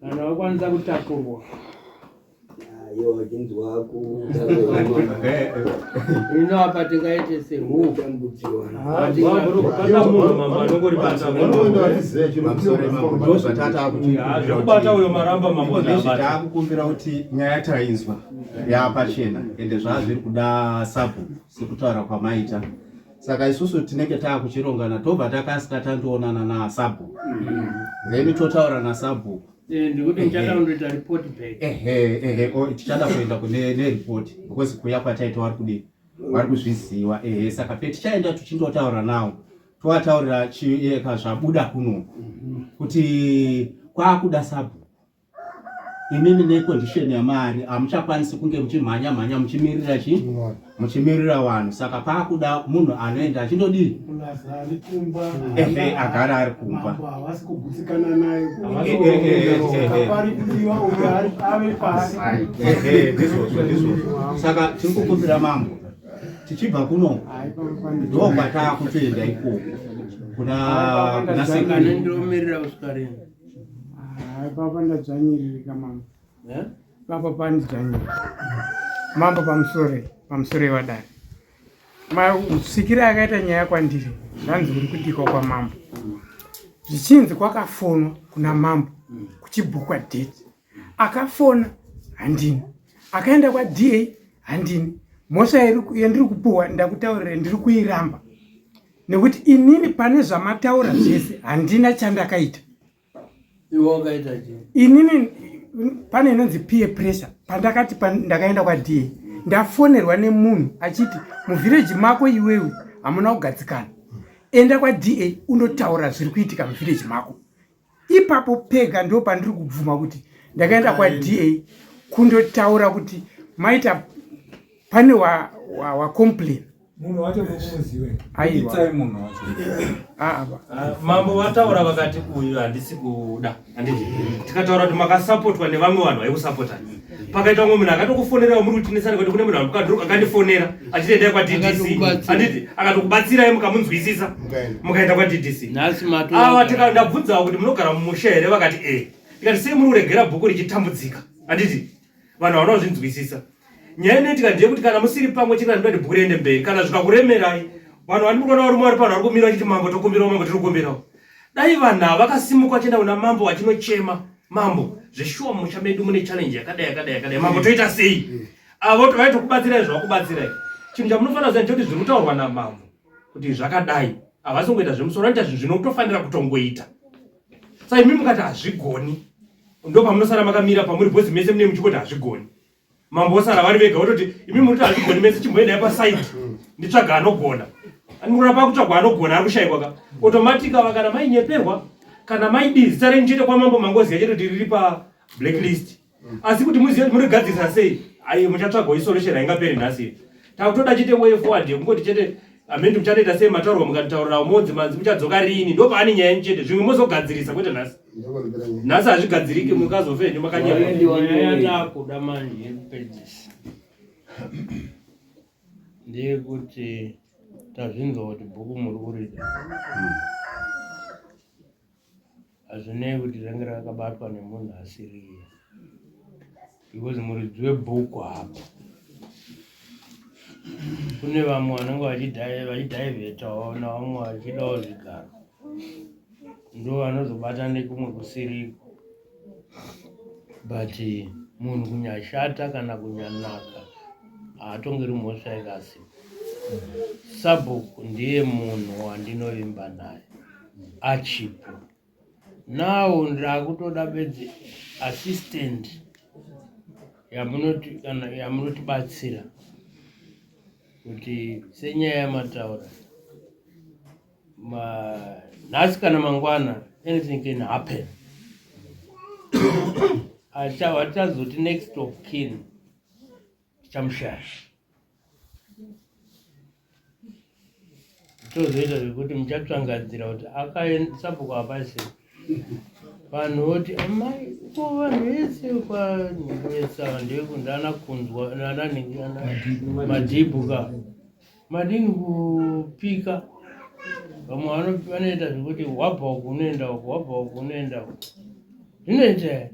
kana wakwanisa kutakurwa Ayo vachinzwa ku ino apa tingaite sehuku Zvekubata uyo maramba mambo ndabata. Taakukumbira kuti nyaya tainzwa yaapachena ende zvazviri kuda sabhuku sekutaura kwamaita saka isusu tinenge taakuchirongana tobva takasika tandoonana nasabhuku then totaura nasabhuku. Eh, ndikuti muchada kundoita report back. Ehe, ehe, o, tichada kuenda kune neripoti because kuya kwataita vari kudii vari kuzviziva ehe saka petichaenda tuchindotaura nawo tovataurira chieka zvabuda kuno kuti kwakuda sabhuku imimi necondition yamari hamuchakwanisi kunge muchimhanya mhanya muchimirira chi muchimirira vanhu saka pakuda munhu anoenda achindodii Plus ari kumba. Ehe, agara ari kumba. Mambo havasi kugutsikana naye. Eh, eh, eh, eh, eh. Pari kudiwa uyo ave pasi. Ehe, ndizvozvo ndizvozvo saka tiri kukumbira mambo tichibva kuno ndo kwataakutoenda ikoko kuna kuna Saka sekuru. ndomirira kusvika rini? Hai, papa ndadzvanyiririka mambo. Eh? Papa pandidzvanyirira. Mambo pamusoro, pamusoro wadare. Masvikiro akaita nyaya kwandiri zvanzi uri kudikwa kwamambo. Zvichinzi kwakafonwa kuna mambo kuchibhukwa date. Akafona handini. Akaenda kwaDA handini. Mhosva yandiri kupuhwa ndakutaurira ndiri kuiramba. Nekuti inini pane zvamataura zvese handina chandakaita. Iwe wakaita chii? Inini pane inonzi peer pressure pandakati ndakaenda kwaDA ndafonerwa nemunhu achiti muvhireji mako iwewe hamuna kugadzikana enda kwaDA undotaura zviri kuitika muvhireji mako ipapo pega ndo pandiri kubvuma kuti ndakaenda kwaDA kundotaura kuti maita pane wacomplain Munhu wacho mukumuziwe. Aiwa. Itai munhu wacho. Ah, Mambo vataura vakati uyu handisi kuda handiti tikataura kuti makasapotwa nevamwe vanhu vaikusapotani pakaita umwe munhu akatokufonerawo muri kutinesana kuti kune munhu akandifonera achiti endai kwaDDC Akatokubatsira. handiti akatokubatsirai mukamunzwisisa mukaenda kwaDDC Nhasi mato ava ndabvunzawo kuti munogara mumusha here vakati e ndikati sei muri kuregera bhuku richitambudzika handiti vanhu havana kuzvinzwisisa nyaya inoitika ndeyekuti kana musiri pamwe chete ndinoda kuti bhuku riende mberi kana zvikakuremerai vanhu vandi muri kuona varume vari pano vari kumira vachiti mambo tokumbirawo mambo tiri kukumbirawo dai vanhu ava vakasimuka vachienda kuna mambo vachinochema mambo zveshuwa mumusha medu mune challenge yakadai yakadai yakadai mambo toita sei avo vaitokubatsirai zvavakubatsirai chinhu chamunofanira kuziva ndechekuti zviri kutaurwa namambo kuti zvakadai havasi kungoita zvemusoro vanoita zvinhu zvinotofanira kutongoita saka imi mukati hazvigoni ndo pamunosara makamira pamuri bhozi mese mune muchikoti hazvigoni mambo osara vari vega vototi imi muri kuti hazvigoni mese chimboendai pasaidi nditsvaga anogona andikurapa pakutsvagwa anogona ari kushayikwa ka automatic ava kana mainyeperwa kana maidii zita renyu chete kwamambo mangoziva chete kuti riri pa blacklist asi kuti muzive kuti murigadzirisa sei ayi muchatsvagwa isolution haingaperi nhasi takutoda chete way forward yekungoti chete amendi muchatoita sei mataurwa mukataurira modzi manzi muchadzoka riini ndo paane nyaya yenyu chete zvimwe mozogadzirisa kwete nhasi nhasi hazvigadziriki mukazofe henyu makanyepa Nyaya yatakuda manje yekupedzisa ndeyekuti tazvinzwa kuti bhuku muri kurida hazvinei kuti ringe rakabatwa nemunhu asiri iye because muridzi webhuku apa kune vamwe vanenge vachidhaivhetawo navamwe vachidawo zvigaro ndo vanozobata nekumwe kusiriko but munhu kunyashata kana kunyanaka haatongeri mhosva yake sabhuku ndiye munhu wandinovimba naye achipo now ndakutoda bedzi assistant yamunoti kana yamunotibatsira kuti senyaya yamataura nhasi kana mangwana anything can happen Acha- next of kin tichamushaya. Tozoita zvekuti muchatsvangadzira kuti akasabhuku hapasi vanhu voti amai ko vanhu vese kwanhingesa ndekundana kunzwa nananhingana madhibhu ka madini kupika vamwe vanoita zvekuti wabva uku unoenda uku wabva uku unoenda uku zvinoita here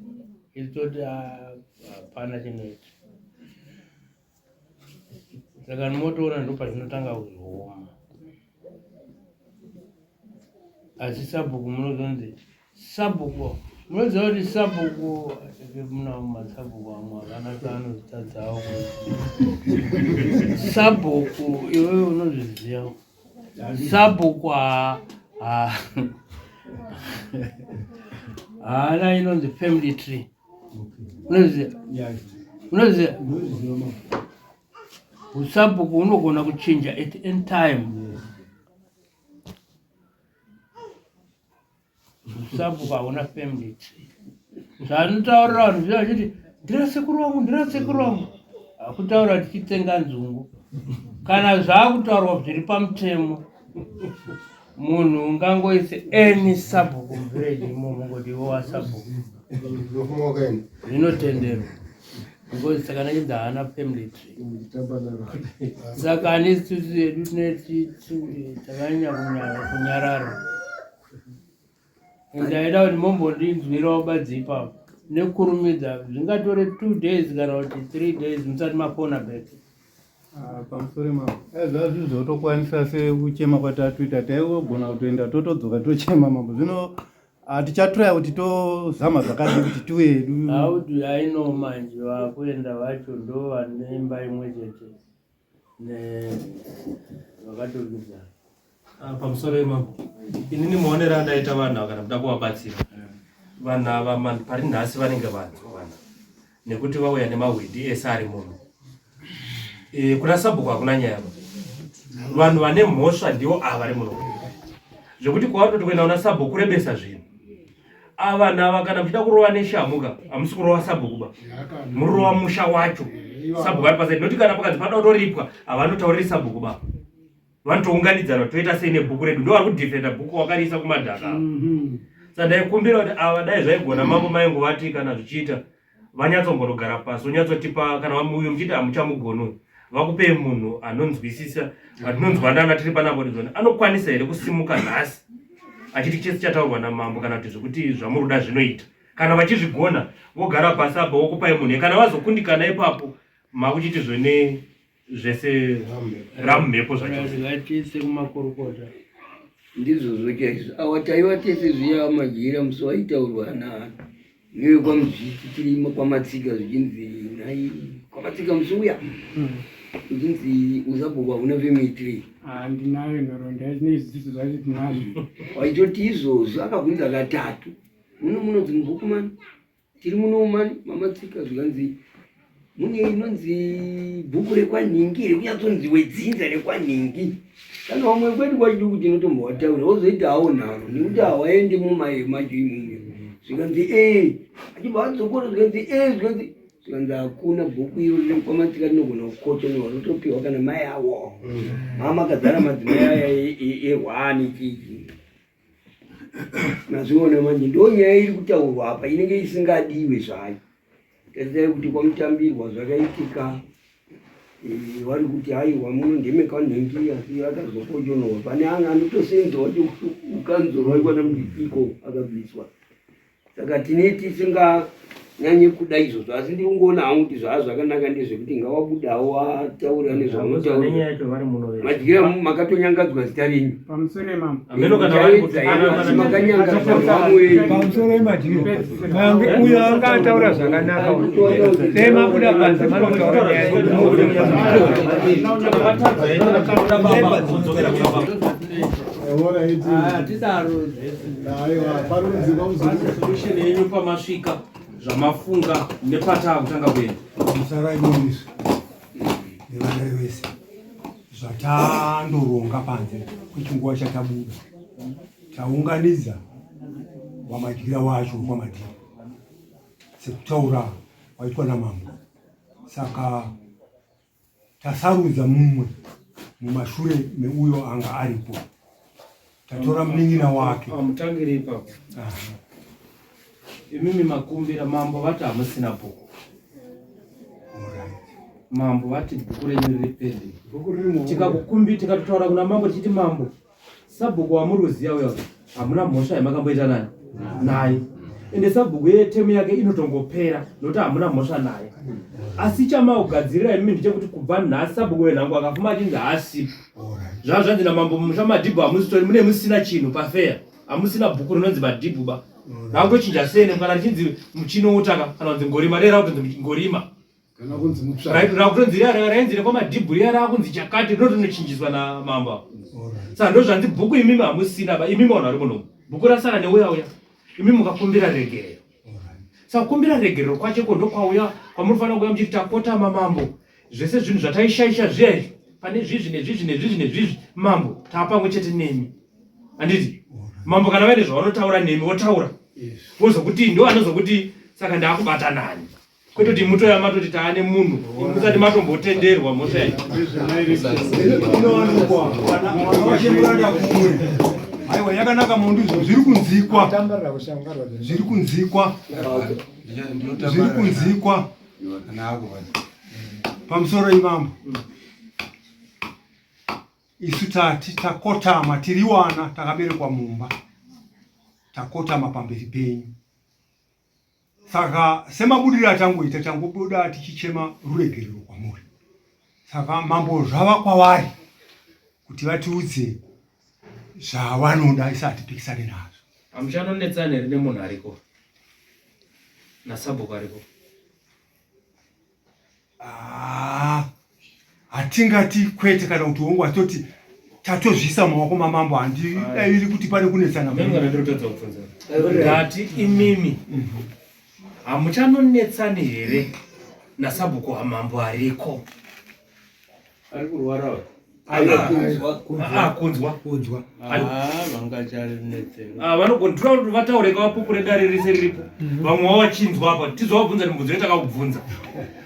isu toti hapana chinoita saka motoona ndopazvinotanga kuzooma asi sabhuku munozonzi sabhuku munoziva kuti sabhuku muna masabhuku amwe akanaka anozvitadzawo sabhuku iwewe unozviziva sabhuku haana inonzi family tree unoziva unoziva usabhuku unogona kuchinja at any time usabhuku hauna family tree zvaanotaurira vanhu zviya vachiti ndira sekuru wangu ndira sekuru wangu akutaura tichitsenga nzungu kana zvaakutaurwa zviri pamutemo munhu ungangoise any sabhuku muvillage imomo ngoti iwe wasabhuku zvinotenderwa because saka nachinzi haana family tree saka ane isusu yedu takanyanya kunyarara ndaida kuti mombondinzwirawo badzi ipapo nekurumidza zvingatore two days kana kuti three days musati mafona back Ah, pamusoro mavo eh, zvazvi zvotokwanisa sekuchema kwatatuita taigona kutoenda totodzoka tochema mambo zvino ah, tichatraya kuti tozama zvakadii kuti tiwe hedu how do i know manje vakuenda vacho ndo vane imba imwe chete nevakaturikidzana Ah, pamusoro yemambo inini maonero andaita vanhu ava kana kuda kuvabatsira vanhu ava man pari nhasi vanenge vanzwa vanhu nekuti vauya nemahwindi ese ari muno e, kuna sabhuku hakuna nyaya ba vanhu vane mhosva ndivo ava vari muno zvekuti kwavatoti kuenda kuna sabhuku kurebesa zvinhu ava nava kana muchida kurova neshamhu ka hamusi kurova sabhuku ba murova musha wacho sabhuku ari pasaidi nokuti kana pakanzi pada kutoripwa havanotauriri sabhuku ba vanotounganidzana toita sei nebhuku redu ndo vari kudefenda bhuku wakariisa kumadhaka ava mhm. sa ndaikumbira kuti ava dai zvaigona mambo maingovati kana zvichiita vanyatsomborogara pasi vonyatsotipa kana uyu muchiti hamuchamugoni uyu vakupei munhu anonzwisisa vatinonzwanana tiri panapa kuti zvona anokwanisa here kusimuka nhasi achiti chese chataurwa namambo kana kuti zvekuti zvamuruda zvinoita kana vachizvigona vogara pasi apa vokupai munhu kana vazokundikana ipapo makuchiti zvone zvese ramumhepo zvachose kumakorokota ndizvozvo chaizvo awa taiva tese zviya madyira musi waitaurwa na newe kwamuzviti tirimo kwamatsika zvichinzi nhai kwamatsika musi uya zvichinzi uzabhuku hauna family tree handinayo nhoroondo yacho neizvidzidzo zvacho tinazvo waitoti izvozvo akabvunza katatu muno munonzi mubhuku mani tiri muno mani mamatsika zvikanzi mune inonzi bhuku rekwanhingi rekunyatsonzi wedzinza rekwanhingi kana vamwe kwedu kwachiduku tinotombovataura wozoita hawo nharo nekuti hawaendi mumaye macho imomo zvikanzi ee achibva adzokora zvikanzi ee zvikanzi zvikanzi hakuna bhuku iro kwamatsika rinogona kukotonorwa rotopiwa kana mai awo mama akazara madzimai aya ehwani chichi Mazviona manje ndo nyaya iri kutaurwa apa inenge isingadiwe zvayo. Tarisai kuti kwamutambirwa zvakaitika eh, vari kuti haiwa muno ndemeka nhingi asi akazokojonowa pane anga anotosenza wacho ukanzorwa kwana mudikiko akabviswa. Saka tine tisinganyanye kuda izvozvo asi ndiri kungoona hangu kuti zvaa zvakanaka ndezvekuti ngawabudawo ataura nezvaunotaura madyira makatonyangadzwa zita renyu pamusoro emadyiro uyo anga ataura zvakanaka dai mabuda panze manotaura nyaya Solution yenyu pamasvika zvamafunga nepataa kutanga kuenda. Musaraimoniswa nevana vese zvatandoronga panze kwechinguva chatabuda taunganidza wamadyira wacho wekwamadhiri sekutaura waitwa namambo saka tasarudza mumwe mumashure meuyo anga aripo. Tatora munin'ina wake. Mutangire ipapo. Imimi makumbira mambo vati hamusina bhuku. Mambo vati bhuku renyu riri pending. Tikakukumbi tikatotaura kuna mambo tichiti mambo sabhuku wamuri kuziva uya hamuna mhosva yamakamboita naye naye ende sabhuku yetemu yake inotongopera nokuti hamuna mhosva naye asi chamaugadzirira imimi ndechekuti kubva nhasi sabhuku wenhango akafuma achinzi haasipo zvava zvanzi namambo mumusha madhibhu hamusitori mune musina chinhu pafeya hamusina bhuku rinonzi madhibhu ba rakutochinja sene kana richinzi muchinoutaka kana kunzi ngorima dai rakutonzi ngorima kana kunzi mutsva right rakutonzi riya rainzi rekwamadhibhu riya rakunzi chakati rinotonochinjiswa namambo avo saka ndozvanzi bhuku imimi hamusina ba imimi vanhu vari munomu bhuku rasara neuya uya imimi mukakumbira regerero saka kukumbira regerero kwacho ko ndokwauya kwamunofanira kuuya muchiti takotama mambo zvese zvinhu zvataishaisha zviya izvi pane zvizvi nezvizvi nezvizvi nezvizvi mambo taapamwe chete nemi handiti mambo kana vaine zvavanotaura nemi votaura vozokuti ndo anozokuti saka ndaakubata nani kwete kuti mutoya matoti taane munhu musati matombotenderwa mhosva yacho aiwa yakanaka mundu izvo zviri kunzikwa zviri kunzikwa zviri kunzikwa pamusoro imambo isu tati takotama tiri wana takaberekwa mumba takotama pamberi penyu Saka semabudiro atangoita tangobuda tichichema ruregerero kwamuri. Saka mambo zvava kwavari kuti vatiudze zvavanoda isa hatipikisane nazvo. Hamuchanonetsana here nemunhu ariko nasabhuku ariko? Ah, hatingati kwete kana kuti hongu atoti tatozviisa mumaoko mamambo handidairi kuti pane kunetsana ndati imimi hamuchanonetsani here nasabhuku hamambo ariko ari kurwara kunzwa kunzwa vanogona kuti vataure kavapupure dare rese riripo mhm. vamwe vavo vachinzwa apa tizovabvunza mibvunzo yetakakubvunza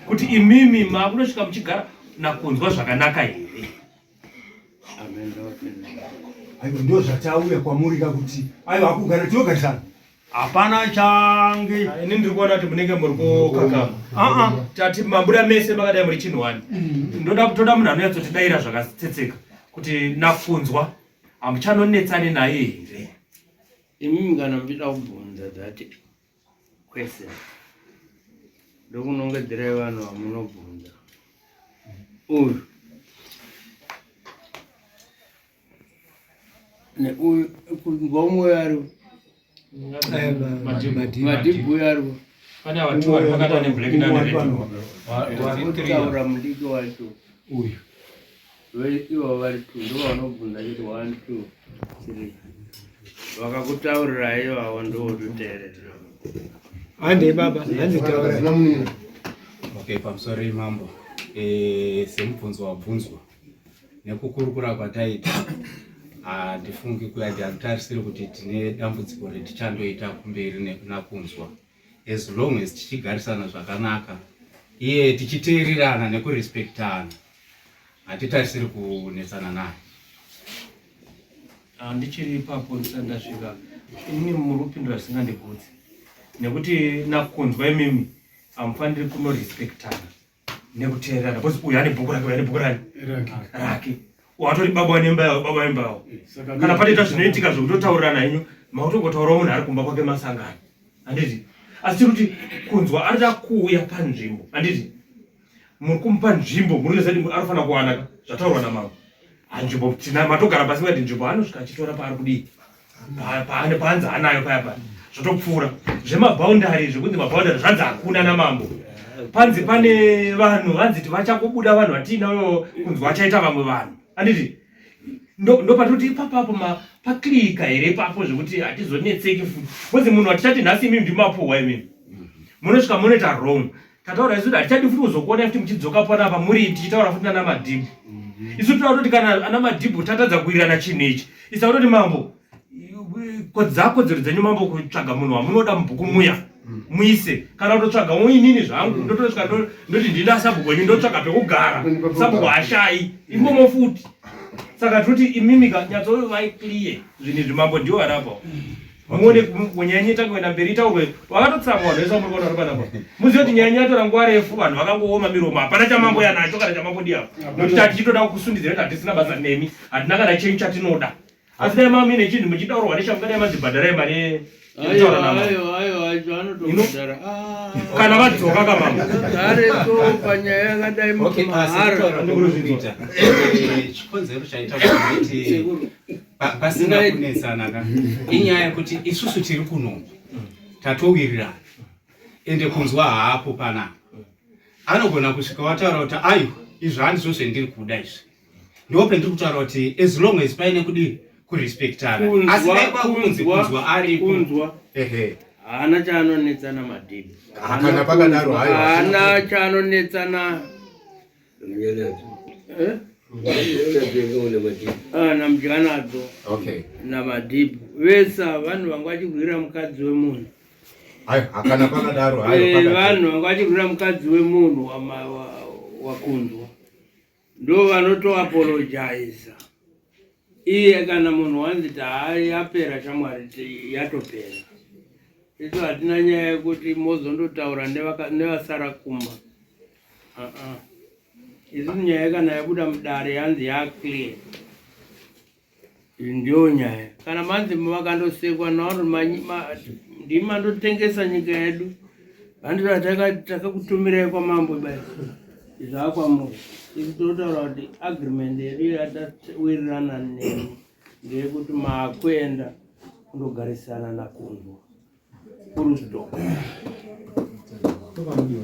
kuti imimi makunosvika muchigara nakunzwa zvakanaka here aiwa ndo zvatauya kwamuri ka kuti aiwa akugara tinogarisana hapana change ah, ini ndiri kuona kuti munenge muri kukakama ah, ah. tati mabuda mese makadai muri chinhu wani mm. ndoda toda munhu anonyatsotidaira zvakatsetseka kuti nafunzwa hamuchanonetsani naye here imimi kana muchida kubvunza that question ndokunongedzerai vanhu vamunobvunza uyu neuyu kunzwa umwe ari madhibhu uyo ari pane vatu vari pakati ane black nane red warikutaura mudiki wacho uyu ivo vari two ndo vanobvunza chiti one two three vakakutaurira ivavo ndowototeerera handei baba hanzi taura okay pamusoro imambo eh, semubvunzo wabvunzwa Nekukurukura kwataita handifungi kuti handitarisiri kuti tine dambudziko retichandoita kumberi nakunzwa as long as tichigarisana zvakanaka iye tichiteererana nekurespektana hatitarisiri kunetsana naye. Ah, ndichiri ipapo ndisati ndasvika imimi muri kupindura zvisingandigutsi nekuti nakunzwa imimi hamufaniri kunorespektana nekuteererana because uyu ane bhuku rake uyu ane bhuku rani rake watori baba nemba yawo baba emba yawo eh, kana patoita zvinoitika zvekutotaurirana henyu makutongotaurawo munhu ari kumba kwake masangano handiti asi tiri kuti kunzwa arida kuuya panzvimbo handiti muri kumupa nzvimbo muri kuziva kuti anofanira kuwana zvataurwa namambo hanzvimbo tina matogara pasi ngati nzvimbo anosvika achitora paari kudii paane paanzi anayo paya paya zvotopfuura zvemabhaundari zvekunzi mabhaundari zvanzi hakuna namambo panzi pane vanhu vanzi ti vachakubuda vanhu vatiinayo kunzi vachaita vamwe vanhu handiti ndopatoti ipapapo paklika here ipapo zvekuti hatizonetseki futi bcause munhu watichati nhasi imimi ndimapuhwa imimi munosvika munoita wrong tataura isu kuti hatichadi futi kuzokuona futi muchidzoka panapa muri tichitaura futi nana madhibhu mhm. isu tinoda kutoti kana ana madhibhu tatadza kuwirirana chinhu ichi isa kutoti mambo kodza kodzero dzenyu mambo kutsvaga munhu wamunoda mubhuku muya mhm. Muise kana kutotsvagawo inini zvangu mm. ndotosvika ndoti ndina sabhuku wenyu ndotsvaga pekugara sabhuku hashai imomo futi saka toti imimika nyatsovai clear zvinhu izvi mambo ndiwo arapa muone nyaya yenyu itange kuenda mberi itaurwe vakatotsamwa vanhu vese vamuri kuona vari panapa muzive kuti nyaya yenyu yatora nguva refu vanhu vakangooma miromo hapana chamambo yanacho kana chamambo ndiyavo nokuti tatichitoda kusundidzira kuti hatisina basa nemi hatina kana chenyu chatinoda asi dai mamine chinhu muchidaurwa neshamu dai manzi bhadharai mari yekutaura navo aiwa aiwa anotobhadhara ah. kana vadzoka kamama gareto panyaya yakadai Okay, asi mahara kutaura kwamuri kuita, eh, chikonzero chaita kuti pasina kunetsana ka inyaya yekuti isusu tiri kuno tatowirirana ende kunzwa haapo panapa anogona kusvika wataura kuti aiwa izvi handizvo zvendiri kuda izvi ndipo pendiri kutaura kuti as long as paine kudii kurespectana asi dai kwakunzi kunzwa aripo kunzwa ehe haana chaanonetsana madhibhi Kana pakadaro haiwa. haana chaanonetsana Eh? Ah, namudyanadzo Okay. namadhibhi vese ava vanhu vanga vachirwira mukadzi wemunhu Hayi, hakana pakadaro hayo Eh, pakadaro. vanhu vanga vachirwira mukadzi wemunhu wakunzwa ndo vanotoapologiza iye kana munhu wanzi taa yapera shamwari yatopera isu hatina nyaya yekuti mozondotaura nevasara kumba uh-uh. Isusu nyaya kana yabuda mudare yanzi yaclear ndiyo nyaya kana manzi vakandosekwa navanhu ndimi mandotengesa nyika yedu vandira takakutumirai kwamambo bai zvakwamuri isu tinotaura kuti agreement yedu yatawirirana nemi ndeyekuti maakuenda kundogarisana nakunzwa Kurusdorp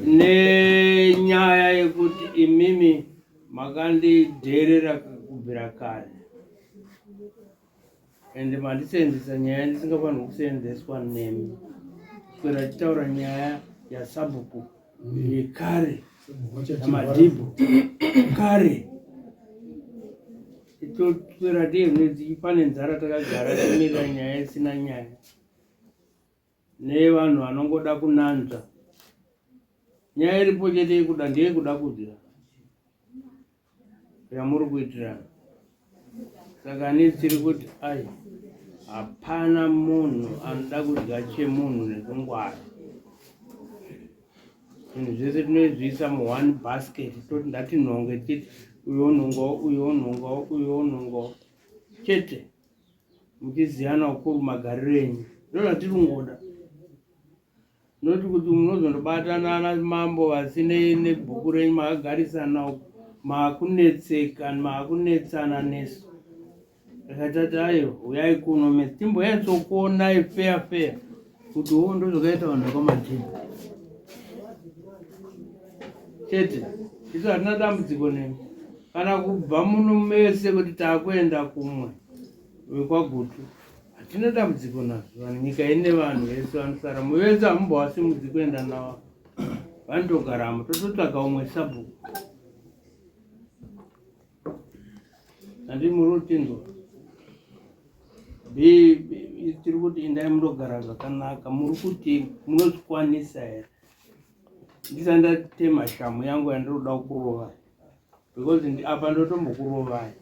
nenyaya yekuti imimi makandidherera kubvira kare ende mandisenzesa nyaya ndisingafanirwi kusenzeswa nemi kuswera achitaura nyaya yasabhuku yekare namadhibhu kare toswera tiine pane nzara takagara timirira nyaya isina nyaya nevanhu vanongoda kunanzva nyaya iripo chete yekuda ndeyekuda kudya yamuri kuitirana saka netsiri kuti ai hapana munhu anoda kudya chemunhu nekungwara zvinhu zvese tinozviisa muone basket toti ndatinhonge titi uyo onhongawo uyo onhongawo uyo onhongawo chete muchiziyana ukuru magariro enyu ndozvatiri kungoda noti kuti munozondobatana ana mambo vasinei nebhuku renyu makagarisana uku maakunetseka maakunetsana nesu ndakatati ayo uyai kuno mese timboyatsokuonai feya feya kuti wo ndozvakaita vanhu vekwamadhini chete isu hatina dambudziko nemi kana kubva muno mese kuti takuenda kumwe vekwaGutu hatina dambudziko nazvo vanhu nyika ine vanhu vese vanosara muvese hamumbovasimudzi kuenda navo vanotogaramo tototsvaga umwe sabhuku handi muri kutinzwa tiri kuti indai munogara zvakanaka muri kuti munozvikwanisa here ndisati ndatema shamhu yangu yandinoda kurova because apa ndotombokurovai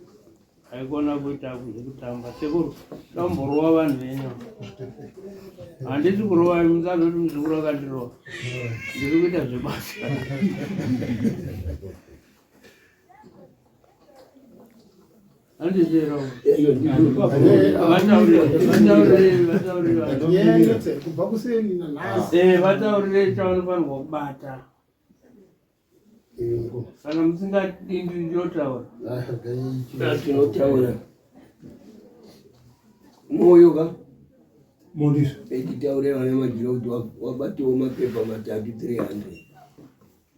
haikona kuita zvekutamba sekuru ndomborova vanhu venyu handisi kurovai musazoti muzukuru akandirova ndiri kuita zvebasa Kubva kuseni nanhasi eh, vataurire chavanofanirwa kubata kana musingadindi ndinotaura tinotaura moyo ka mondizvo etitaure vana majira kuti wabatiwo mapepa matatu 300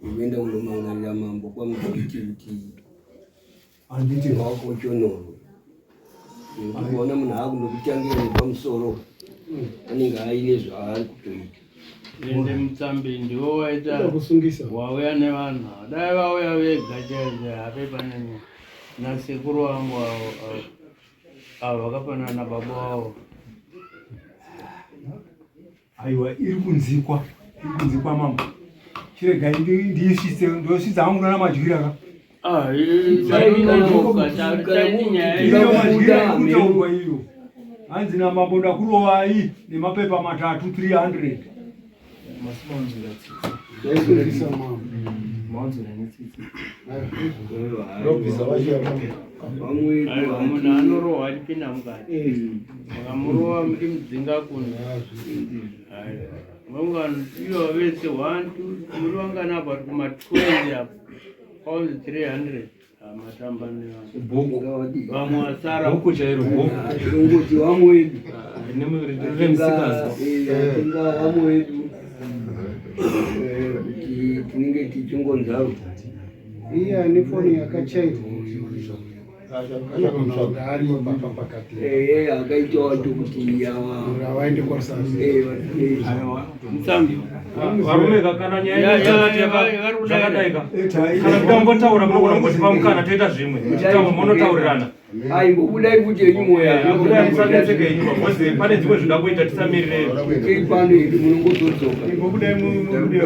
Ndikuenda kunomangarira mambo kwaMudzviti kuti handiti wakochonorwe nekuti kuona munhu akundokutangira nepamusoro anenge aine zvaari kutoita. Ende Mutsambi ndiwo waita kusungisa wauya nevanhu ava. Dai vauya vega chaizvo habe pane nyaya. Nasekuru vangu avo avo avo vakafanana nababa vavo. Aiwa iri kunzikwa. Kunze kwamambo. Chiregai ndiisvitse ndosvitsa hangu nana madyira ka. Ah, Iyo madyira ikutaurwa iyo. Hanzi namambo ndakurovai nemapepa matatu 300. Munhu anorohwa achipinda mukati vakamurova muchimudzinga kunze iyo vese one two muri vangani apa kuma 20 apa kwaunzi 300 matamba nevanhu vamwe vasara bhuku chairo bhuku Tongoti vamwe wedu remusikazwa tinga vamwe wedu kuti tinenge tichingonzaro Iye ane foni yakachairwa ari papa pakati. Ehe akaita wacho kuti ava Vaende kwaRusasa. Musambi. Varume ka kana nyaya zvakadai ka kana kutambotaura munogona kungotipa mukana toita zvimwe muchitambo munotaurirana. Ai ngobudai kuti yenyu moya. Budai musanetseke henyu because pane dzimwe zvinoda kuita tisamirire. Kei pano hedu munongozodzoka. Ngobudai mubude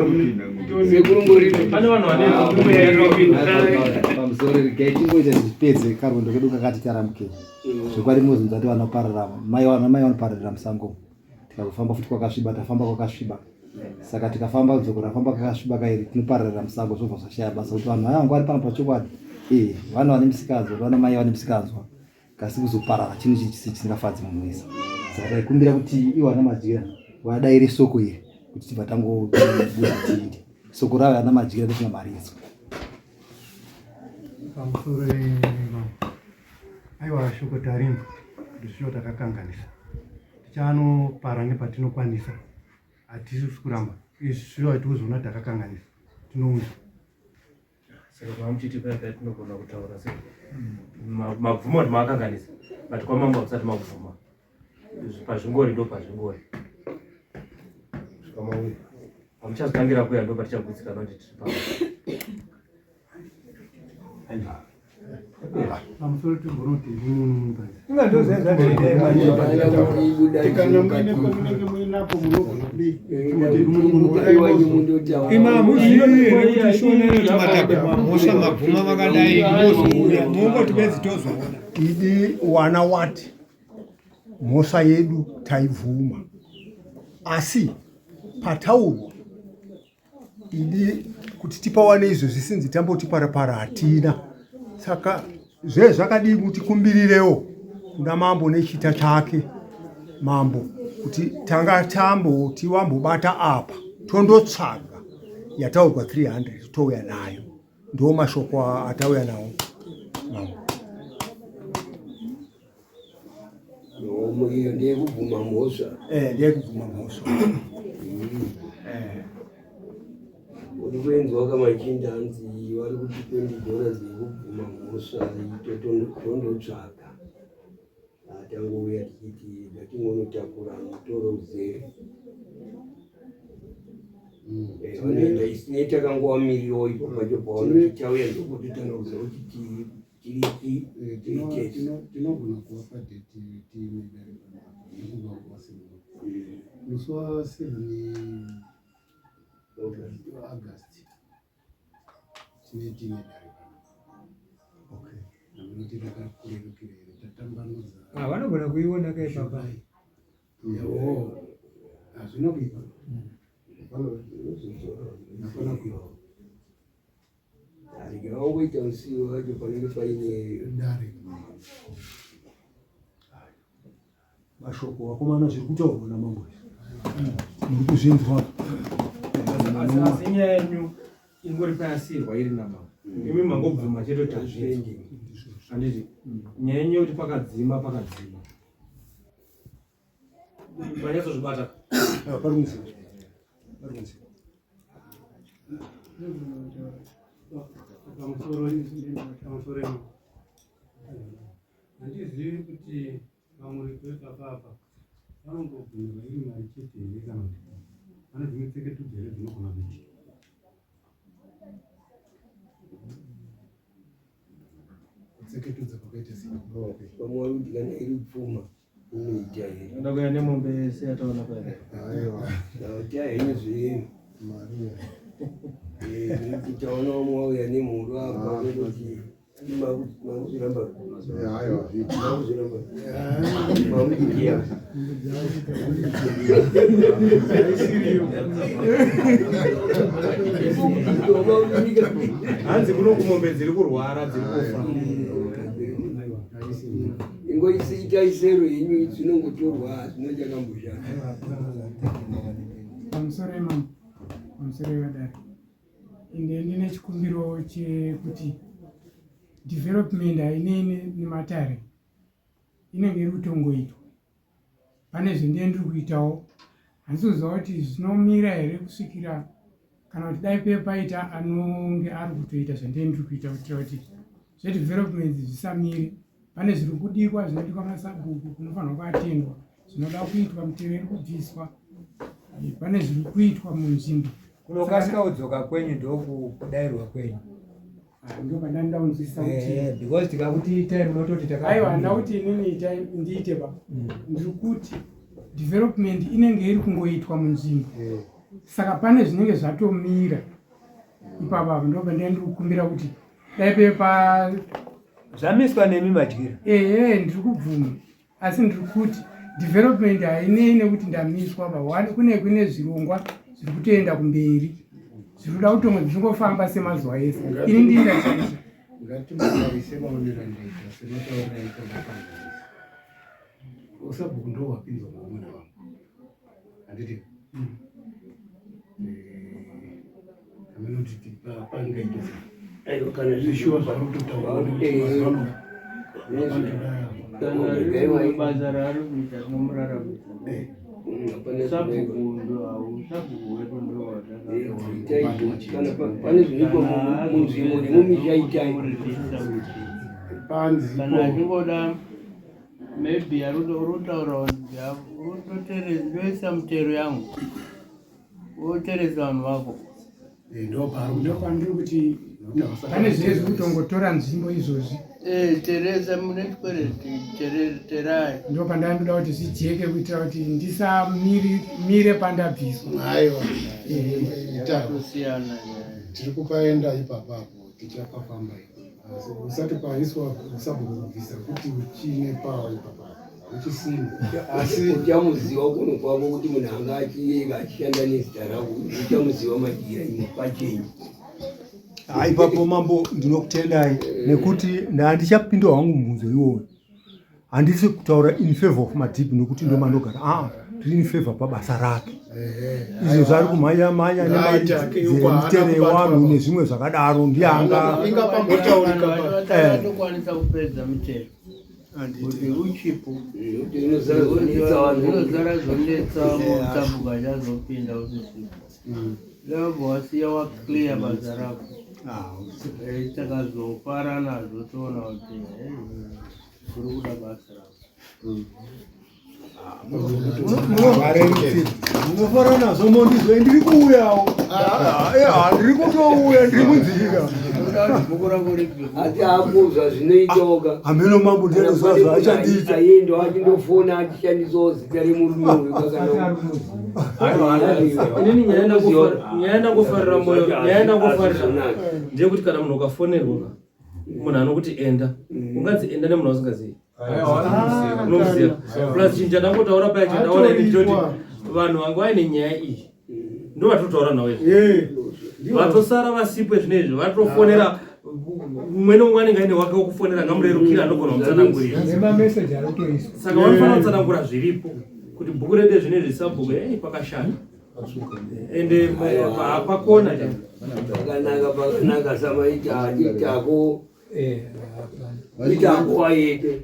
Sekurongori pane vanhu vane imwe yaitwa kuita. Pamusoro regai tingoita tipedze karwendo kedu kakati taramukei. Zvokwadi munozonzwa kuti vanoparara mai vana mai vanopararira musango. Tikazofamba futi kwakasviba tafamba kwakasviba. Saka tikafamba dzoko rafamba kakasviba kairi tinopararira musango zvobva zvashaya basa kuti vanhu vaya vanga vari pano pachokwadi. Eh, vana vane misikanzwa, vana mai vane misikanzwa. Kasi kuzoparara chinhu chisingafadzi munhu wese. Saka taikumbira kuti iwo ana Madyira vadaire soko iri kuti tibva tangobuda tiinde. Soko ravo ana Madyira tofunga marinzwa. Pamusoro mambo. Aiwa shoko tarinzwa kuti zvino takakanganisa. Tichanopara nepatinokwanisa. Hatisi kuramba. Izvi zvino hatikuzoona takakanganisa. Tinounzwa. Saka pamuchiti paya paya tinogona kutaura se mabvuma kuti makakanganisa but kwamambo hamusati mabvuma. Pazvingori ndo pazvingori. Pamuchazotangira kuya ndo patichagutsikana kuti tiri pano. Pamusoro tigona kuti Inga Tikana muine pamunenge muinapo munogona kudii? Ima muzivi here kuti shona inoti mataka mhosva mabvuma vakadai mozouya mongoti bedzi tozoona. Idi wana wati mhosva yedu taibvuma asi pataurwa idi kuti tipawane izvo zvisinzi tamboti parapara hatina saka zve zvakadii kuti kumbirirewo kuna mambo nechita chake mambo kuti tanga tamboti wambobata apa tondotsvaga yataurwa 300 touya nayo ndo mashoko atauya nawo mambo. Miromo iyo ndeyekubvuma mhosva. Eh, ndeyekubvuma mhosva. Eh. Uri kuenzwa kamachinda hanzi vari kuti 20 dollars yekubvuma mhosva tondotsvaga. Tangouya tichiti ngatingonotakura mutoro uzere. Vanoenda isine takangovamirirawo ipo pacho pavanoti tauya ndokutotanga kuziva kuti Tinogona kuvapa date tiine dare panapa nekuva kuvasimba musi wa 7 August tine tiine dare panapa. Okay. Namunoti rakakurerukira here tatambanudza. Ah, vanogona kuiona ka ipapa. Hazvina kuipa. Hapana kuipa. Rega wangoita musiwo wacho panenge paine dare. Mashoko vakomana zviri kutaurwa namambo izvi muri kuzvinzwa. Asi nyaya yenyu ingori payasirwa iri namambo. Imi mangobvuma chete kuti hazvinzwi. Handiti nyaya yenyu yekuti pakadzima pakadzima. Manyatsozvibata. Pari kunzi. Pari kunzi. Pamusoro pamusoro handizivi kuti vamuripo ipapa apa vanongobvumirwa iri mari chete here kana kuti pane dzimwe tseketudzo here dzinogona kuitika. Kutseketudza kwakaita sei? Vamwe vari kuti kana iri pfuma inoita here? Unoda kuya nemombe yese yataona paya. Aiwa. Taya henyu zvenyu. Taona vamwe vauya nemhuru apa kuti makuzviramba makuzviramba mamuitia hanzi kuno kumombe dziri kurwara dziri kufa ingoitai sero yenyu dzinongotorwa hazvina chakamboshata pamusoro imambo pamusoro yevadare ende ndine chikumbiro chekuti development hainei nematare inenge iri kutongoitwa pane zvendee ndiri kuitawo handisi kuziva kuti zvinomira here kusvikira kana kuti dai pe paita anonge ari kutoita zvendee ndiri kuita kuitira kuti zvedevelopment zvisamire pane zviri kudikwa zvinodikwa masabhuku kunofanirwa kuatendwa zvinoda kuitwa mitero iri kubviswa pane zviri kuitwa munzvimbo kunokasika kudzoka kwenyu ndokudairwa kwenyu ah, ndopandanida kunzwisisa kuti eh, because tikakuti itai munototi aiwa handina kuti inini itai ndiite ba mm. ndiri kuti development inenge iri kungoitwa munzvimbo eh. saka pane zvinenge zvatomira ipapa apo ndopandanga ndiri kukumbira kuti dai pepa zvamiswa nemi madyira ehe ndiri kubvuma asi ndiri kuti development hainei nekuti ndamiswa ba one kune kune zvirongwa zviri kutoenda kumberi zviri kuda kutongo zvichingofamba semazuva ese ini ndii ndachaisha ngatimutarise maonero andaita sematauriro aita mapanganisa usabhuku ndo wapinzwa maomwe navangu handiti mm. eh, aminoti pangaita sei kana zvishuwa zvari kutotaura kuti mazuva ano basa raari kuita rinomuraramisa sabhuku sabhuku wedu ndowatakaane zvinoitwa munzvimbo nemumisha itai kana achingoda maybe arotaura ndoisa mutero yangu woteresa vanhu vako Eh, ndopandiri kuti pane zviye zviri kutongotora nzvimbo izvozvi eh, teresa mune chikwereti terai ndo pandandoda kuti zvijeke kuitira kuti ndisamire pandabviswa aiwa eh, kusiyana tiri kupaenda ipapapo tichapafamba asi usati paiswa usabhuku kubvisa kuti uchine pawa ipapapo uchisina asi uchamuziva kuno kwavo kuti munhu anga achiyeka achishanda nezita ravo uchamuziva madyira imwe pachenyu ipapo mambo ndinokutendai nekuti ndandichapinda hangu mubvunzo iwoyo handisi kutaura in favor of madhibhi nokuti ndo mandogara aa ah, tiri in favor pabasa rake izvo zvaari kumhanya mhanya nemari dzemitere yewanhu nezvimwe zvakadaro ndianga tokwanisa kupedza mitero kuti uchipo inozara zvonetsa mutambuka chazopinda usisipo ndabva wasiya waclear basa rako ah, eh, takazofara nazvo toona kuti kuri kuda basa rako munofara nazvo mondizwa ndiri kuuyawo ah, ndiri kutouya ndiri munzira ati apo zvazvinoitaoka hameno mambo ndianoziva zvaachandiita ayendo achindofona achishandisawo zita remurume uyu inini nyaya yandangofarira moyo nyaya yandangofarira ndeyekuti kana munhu ukafonerwa munhu anokuti enda unganzi enda nemunhu wasingazivi unomuziva plus chinhu chandangotaura paya chandaona ini ndinoti vanhu vanga vaine nyaya iyi ndo vatinotaura nawo izvi vatosara vasipo zvino izvi vatofonera mumwe neumwe anenge aine wake wekufonera ngamurerukira anogona kumutsanangurira saka vanofanira kutsanangura zviripo kuti bhuku redu zvino izvi sabhuku ei pakashata ende pakona pakanaka pakanaka samaita itako itako aite.